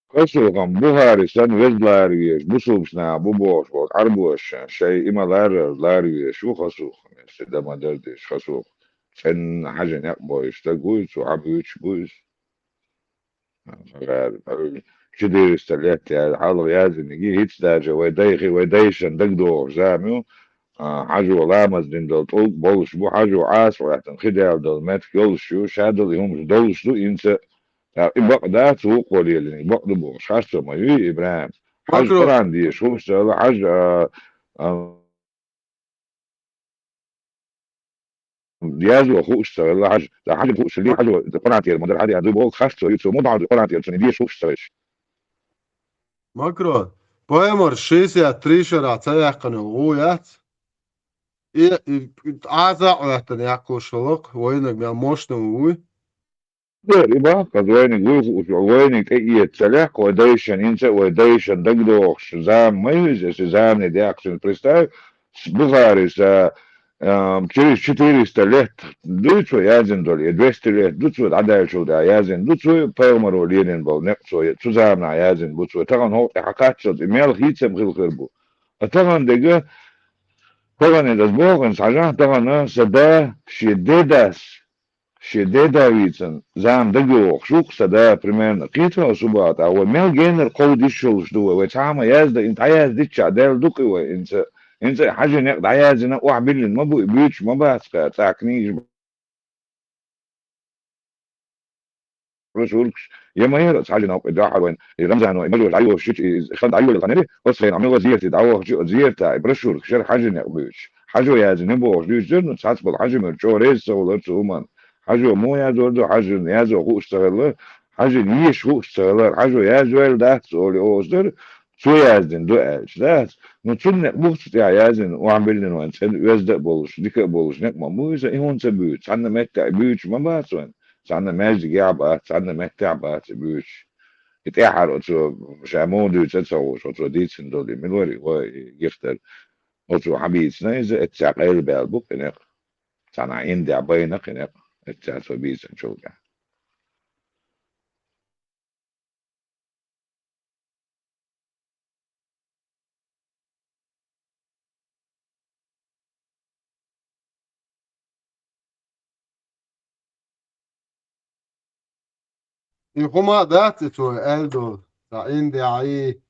Хасухам Бухари санна веза лара везаш, бусулбаш наха бу бохуш волу Ӏарбоша, шайн и ма ларра лара везаш ву Хасухам, если дан ма дара дезаш Хасух. ЦӀенна хьажа некъ бойуш стаг вуй, цу хьан буьйцуш бу иза. Четыреста лет яьлла хьалха яздиниг, хӀинца даже вай дайхи, вай дайшан дагадогӀуш зама ю, а, хьажо ламаз дина долу тӀулг болуш бу, хьажо Ӏаса гӀоьттина хи даьлла долу меттиг йолуш ю, ша долу и хӀумаш долуш ду, хӀинца, а, и бакъ дац, вукхо лелиниг бакъ ду бохуш, харцо ма юй, ИбрахӀим. Хьажа Макро. Къуръан деша хӀуш ца хила, хьажа, а, а, Язо хууш ца хилла хьажа, ца хьажа хууш хилла хьажа, Къуръан тера ма дара хьажа, дуй боху харцо ю цо, ма бахьа Къуръан тера цунна деша хууш ца хилча. Макро, Поймар шестьдесят три шарахь ца яьккхина йолу гӀу яц? И, и, и, Ӏаза а Ӏоьттина яккхалуш хилла-кх, вайнаг мел мощный вуй? Дера, и баккхаза вайниг вуй хууш, вайниг тӀе эца ца лаьа, вай дайшан, хӀинца а вай дайшан дагадогӀуш зама ма ю иза, аса замане даьккхачун представь, с-, Бухари са, ам, через четыреста лет дуй цо яздина долу, я двести лет ду цо дӀадаьллачул тӀаьхьа яздина ду цо, пайхамаро лелийна болу некъ цо, я цу заманахь яздина бу цо, тахана хӀокху тӀе хьан кхаччалц и мел хийцам хила хир бу. Ткъа тахана дега, тахана иза аса боху хӀинца хьажахь, тахана сан да шен дедас, шен деда вийцина зама дагайогӀуш ву-кх сан да, примерно, кхетахь субата, вай мел генара кховдийш йолуш ду вай, вай цхьа а ма язда, и дӀаяздиччахь даьлла ду-кх и вай, хӀинца, хӀинца и хьажа некъ дӀаяздина, охьабиллина ма бу, и буьйцуш ма бац-кх, цхьа книгаш бу. Брошюркаш, я ма яра, цхьа жинав кху дуьхьал вайн, и Рамзано, и мажор дӀайолуш ю, и хан дӀайолу ханери, оцу хенахь мила зерти дӀавахча, оцу зертахь, и брошюрка шера хьажа некъ буьйцуш. Хьажо яздина бохуш дуьйцуш дара, ну, цхьацца болу хьажа муьра чӀогӀа реза ца хилар цу хӀуманна. Хьажо муха язор ду, хьажин язо хууш ца хилла, хьажин йиш хууш ца хилар, хьажо яздойла дац, олий оцу дара, цо яздина ду аьлча, дац. Ну, цунна некъ бух цу тӀехь яздина, охьабиллина вайн цӀена оьзда а болуш, дика а болуш, некъ ма бу иза, и хӀунда ца буьйцу? Цхьанна меттехь буьйцуш ма бац вайн. Цхьанна маьждигехь а бац, цхьанна меттехь а бац и буьйцуш. И тӀаьхьара оцо ша муха дуьйцу а ца хууш, оцо дийцина долу и мила вара и, ой, и Гихтара. Оцо хьан бийцина иза, эццехь къайлабаьлла бу кхин некъ. Цхьана Ӏин дехьа байна кхин некъ, эццехь цо бийцинчул тӀаьхьа. И хӀума а дац, и цо аьлла долу, цхьа Индия, и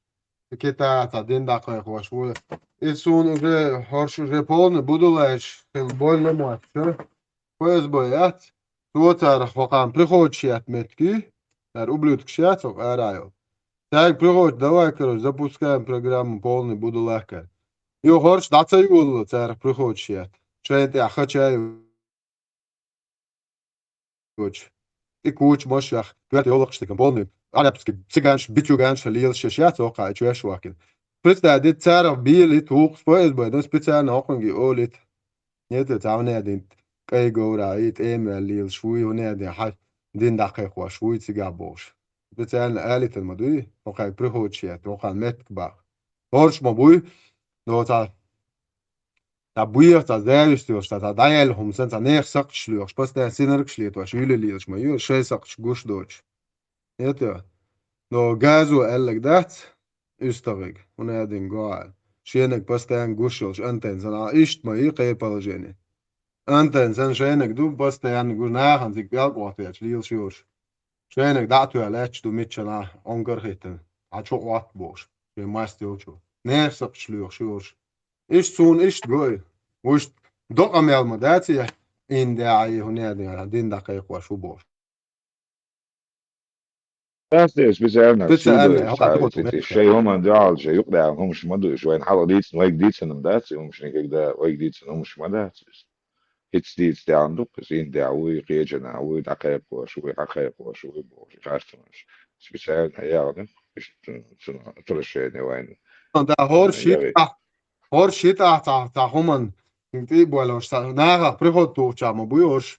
Китай, цхьа дин дӀакхайкхош ву. И суна уже, хӀорш уже полный будулаш хила бойла моттуш. ФСБ яц, цо царах хӀокхарна приходаш етта меттиг, цара ублюдкаш яц хӀокху арахь йолу. Цаьрга приходаш, давай, короче, запускаем программу полный будулахка. Юха хӀорш дӀа ца йолало царах приходаш етта. Шайна тӀехь хача а йоцуш. И куча машех, коьрта йовлакхаш дикан полный. Арабский цыганаш, бицюганаш лелаш шаьш яц хӀокху и чоьш вахкина. Представь, дита царах бийлит вукху ФСБ, ну, специально хӀокхуьнга и олит. Нет, цхьа хӀун яьдина кӀайн говра, и тӀема ваьлла лелаш вуй, хӀун яьдина хьан дин дӀакхайкхош вуй цигахь бохуш. Специально алитар ма дуй, хӀокхайн приходаш етта, хӀокхарна меттиг баккха. ХӀорш ма буй, но цхьа, цхьа буьйху, цхьа зависть йолуш, цхьа, цхьа дӀаяьлла хӀума санна, цхьа нехан сакхташ лоьхуш, постоянно синаргаш летош, юьле лелаш ма ю, шайн сакхташ гуш доцуш. Это, но газо аьлларг дац, уьстагӀиг, хӀун яьдина гохьа. Шенаг постоянно гуш йолуш антенна санна, а иштта ма ю кхин положение. Антенна санна шайнаг ду, постоянно гуш, нахана цига пӀелг Ӏоттаьлча лелаш йолуш. Шайнаг дӀа а тоьлла лаьтташ ду миччанхьа, Ӏунгар а хӀиттина, хьан чу Ӏотта бохуш, шен маст йолчу. Нехан сакхташ лоьхуш йолуш. Иштта суна иштта гой. Вуьшта докъа мел ма дац, я Индия, хӀун яьдина, дин дӀакхайкхош ву бохуш. Дац те, специально, специально, хьо кхаъ духу цхьа, шайн хӀуманна дуьхьал, шайн юкъадаьхна хӀумаш ма ду, уьш вайна хьалха дийцина, вайга дийцина ма дац, и хӀумаш никогда вайга дийцина хӀумаш ма дац. ХӀинца дийца тӀехь ду-кх иза, Индия вуй, кхечанхьа вуй, дӀакхайкхош вуй, хьакхайкхош вуй бохуш, харцамаш. Специально яхана, иштта цунах отвращение вайна. Да, хӀорш хӀиттахь, хӀорш хӀиттахь цхьа, цхьа хӀуманна тӀе а болуш, цхьа нахах приход тухучохь ма буй хӀорш.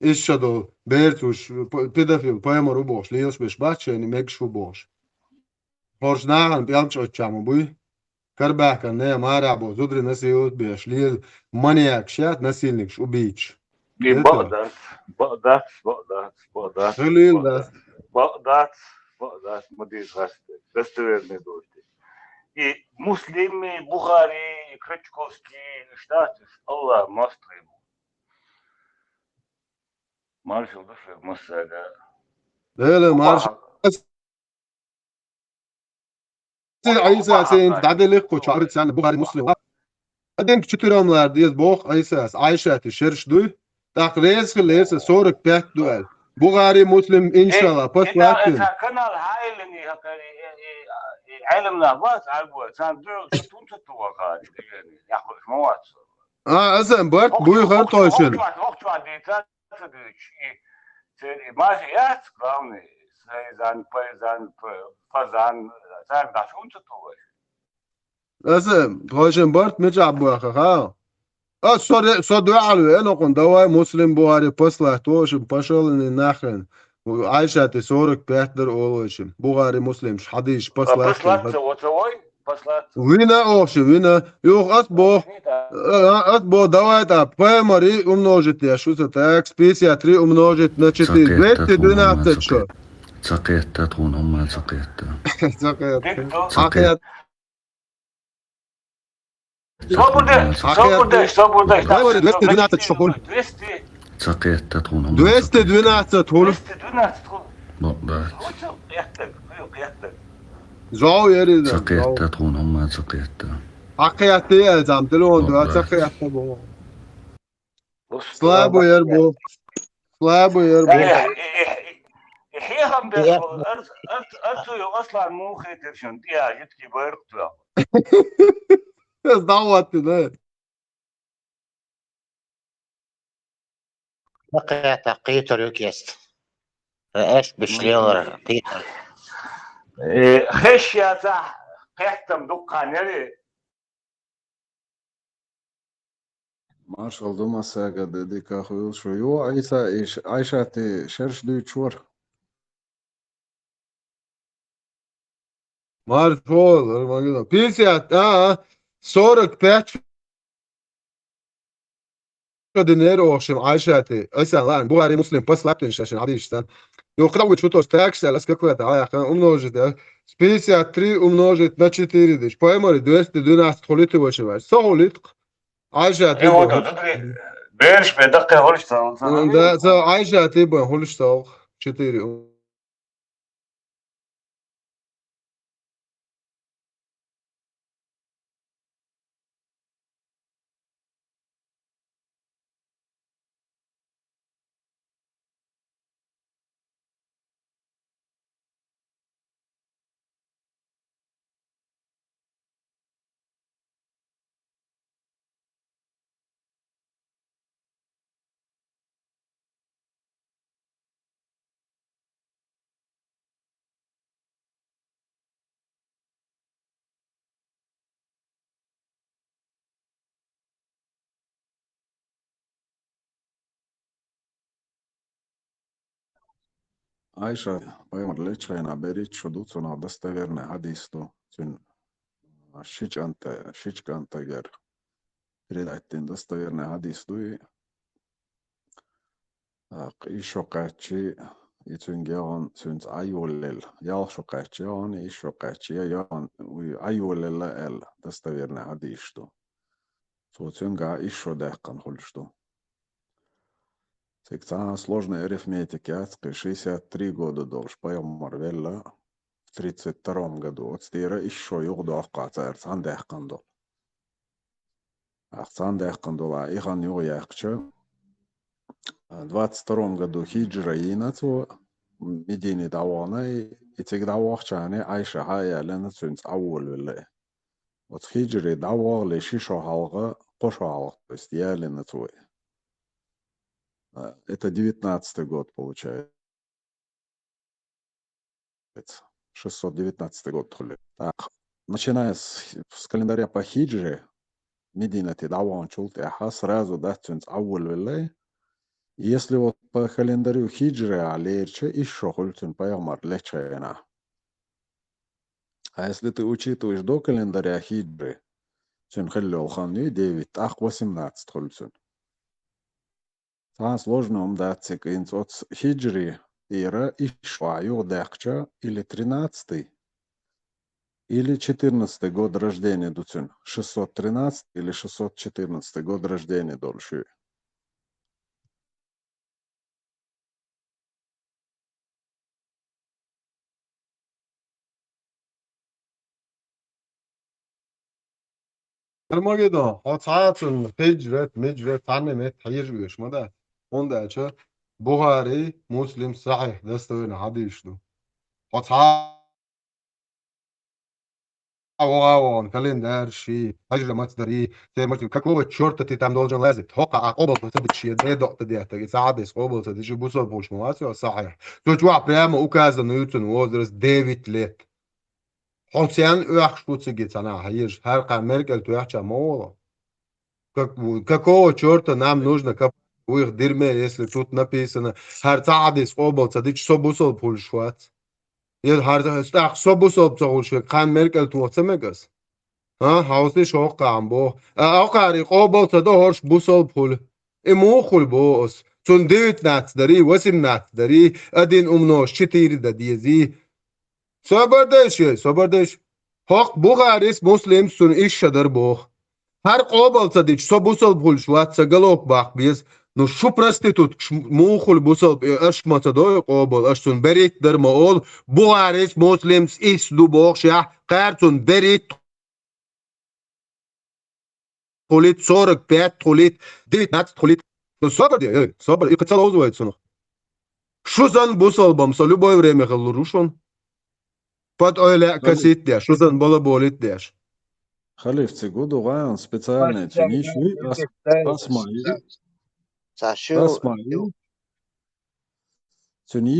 Иза ша долу, берца уьш, п-, педофил, паймар ву бохуш, лелаш берш бац шайна, мегаш ву бохуш. ХӀорш нахана пӀелг чӀоттачохь ма буй. Карабаьхкан не, марехь бо, зударий насиловать беш, лела маньякаш яц, насильникаш, убийцаш. И бакъ дац, бакъ дац, бакъ дац, бакъ дац, хилийла дац. Бакъ дац, бакъ дац, ма дийца гӀаьсте, достоверный дочти. И Муслим, и Бухари, и Крачковский, и штаташ, Аллах мастер ему. Маршал ду шуьга массаьрга. Дела маршал. Ӏийса сен дӀаделиххо чу Бухари, Муслим. Аденка чу тирам лара деза боху Ӏийсас, Ӏайшати шерш дуй. ТӀаккха реза хила, реза сорок пять ду аьлла. Бухари, Муслим, иншалла, пас латтина. Канал хьайлани хакари, э, э, э, Ӏелам нах бац, Ӏарбой, царна дуьхьал тун ца тугӀа кхача, дегени, яхуш ма вац. А, аса барт буй хар тойшина. Охча, охча дийца. Ца дуьйцуш, и церан и мажа яц, главный, сайзан, пайзан, п-, пазан, царна дӀа шун ца тухуш. Аса, тхойшин барт мичахь боху, ха? Ас со ре-, со дуьхьал веана хӀокхунна, давай Муслим, Бухари, послать, в общем, пошёл и нахрен. Ӏайшати сорок пять дара олу вайшин. Бухари, Муслимаш хьадийша послать. Послать ца, ца вой? Вина охши, вина. Юха ат бо, а, ат бо, давай тӀа, паймари умножить деш, шу ца так, пятьдесят три умножить на четыре, двести двенадцать шо. Ца кхетта тхуна хӀумма, ца кхетта. Ца кхетта. Ца кхетта. Собур деш, собур деш, собур деш. Давай, двести двенадцать шо хуьлу. Двести. Ца кхетта тхуна хӀумма, ца кхетта. Двести двенадцать хуьлу. Двести двенадцать хуьлу. Бо, да. Хуьлу, кхеттаг, хуьлу, кхеттаг. Зов яри да. Ца кхетта тхуна хӀумма, ца кхетта. Хьакхетта я зам, телефон ду, ца кхетта бо. Слабый яр бо. Слабый яр бо. Э, э, э, э, хьехам беш бо. Арц, арц, арцу йо Аслан муха хетар шун, тӀе а житки байракх туьйху. Ас дӀаватти, да? Ма кхетта, кхетар ю кест. Аш биш лелар, кхетар. Э, хеш яцахь, кхеттам дуккха нери. Маршал ду массаьрга, де дика хуьлда шу. Ю, Ӏийса, и ш-, Ӏайшати шерш дуьйцуш вара. Марш вол, Армагеддон. Пятьдесят, а, сорок пять динар оха шимма Ӏайшата. Асан лаан, Бухари, Муслим, по слабтен шашин хьадисаш сан. Йо, кхавит шу тос такс, ас как это, а, умножить, да? С пятьдесят три умножить на четыре диш. Пайхамара двести двенадцать хулит ваши ваш. Со хулит. Ӏайшата. Э, вот, бо. Тут берш бе даккха хулиш ца, он сан. Да, со Ӏайшата бо хулиш ца. Четыре. Ӏайша пайхамар лечхьайна берриг шу ду, цунах достоверный хьадис ду. Цуьнан ши чӀанта, ши чӀантагара передать дина достоверный хьадис ду и. ТӀаккха исс шо кхаьччи, и цуьнга яхана, цуьнца Ӏайоллелла. Ялх шо кхаьччи яхана, исс шо кхаьччи я яхана, уй Ӏайоллелла аьлла, достоверный хьадисаш ду. Цо цуьнгахь исс шо даьккхина хуьлуш ду. Цига цхьа сложная арифметика яц, кхин шестьдесят три года долуш пайхамар велла, в тридцать втором году, оцу тӀера исс шо юха доккху цара цхьаьна даьккхина долу. Ахь цхьаьна даьккхина долу, ахь и хан юха яьккхича, двадцать втором году хиджра йийна цо, Медине дӀавахана, и цига дӀавахча Ӏайша хьа а яллина, цуьнца Ӏайоллелла. Оцу хиджре дӀавахале ши шо хьалха, кхо шо хьалха, то есть яллина цо. А, это девятнадцатый год получается. Шестьсот девятнадцатый год хуьлу. Так, начиная с, с календаря по хиджре, Мединате дӀаваханчул тӀаьхьа сразу дац цуьнца Ӏайоллелла. Если вот по календарю хиджре а лерча, исс шо хуьлу цуьнан пайхамар лечхьайна. А если ты учитываешь до календаря хиджры, цуьнан хилла йолу хан ю девять, тӀаккха восемнадцать хуьлу цуьнан. Цхьа сложно хӀума дац цига, хӀинца оцу хиджри тӀера исс шо юха даьккхича, или тринадцатый, или четырнадцатый год рождения ду цуьнан, шестьсот тринадцатый или шестьсот четырнадцатый год рождения долуш ю. Армагеддон, хьо цхьа а цунна хиджрат, миджрат, цхьанна метта хьежа веш ма дац. ХӀунда аьлча Бухари, Муслим сахьихь достоверно хьадисаш ду. Хьо цхьа а вогӀа а вогӀун, календарь ши, хьежра маца дарий, те маца, какого чёрта ты там должен лазить? ХӀокху а къобал ца дича шен де докъта деттаг, и ца хьадис къобал ца дича бусалба хӀуш ма вац вай сахьихь. Цу чохь прямо указано ю цуьнан возраст девять лет. Хьо царна оьхуш ву цига цхьана хьежа, хӀара кхана меркӀал тоьхча ма волу. Как-, какого чёрта нам нужно копать в их дерьме, если тут написано, хӀара ца хьадис къобал ца дича со бусалба хуьлуш вац? Я хӀара тӀаккха со бусалба ца хуьлуш верг кхана меркӀал тоха ца мега ас? А, хьовсийша хӀокхахьа боху. А, хӀокхаре къобал ца до, хӀорш бусалба хуьлу. И муха хуьлу боху ас? Цунна девятнадцать дарий, восемнадцать дарий, один умножь четыре дан дезий. Собар дайша, собар дайша. ХӀокху Бухарис, Муслимс цунна исс шо дара боху. ХӀара къобал ца дича, со бусалба хуьлуш вац, сан галок баккха беза. Ну, шу проституткаш муха хуьлу бусалба, э, аша ма ца дой къобал, аша цунна берритт дара ма олу, Бухарис, Муслимс исс ду бохушехь, кхара цунна берритт хуьлуьйту, сорок пять хуьлуьйту, девятнадцать хуьлуьйту. Ну, собар де, эй, собар, и кхин ца ловза вай цунах. Шу санна бусалба-м со любое время хила лур ву шуна. Под ойла косить деш, шу санна балаболить деш. Халиф, цига гу ду гӀан специальный, цуьнан йиш ю, ас, ас ма ю. Ца шу Ас ма ю. Цуьнан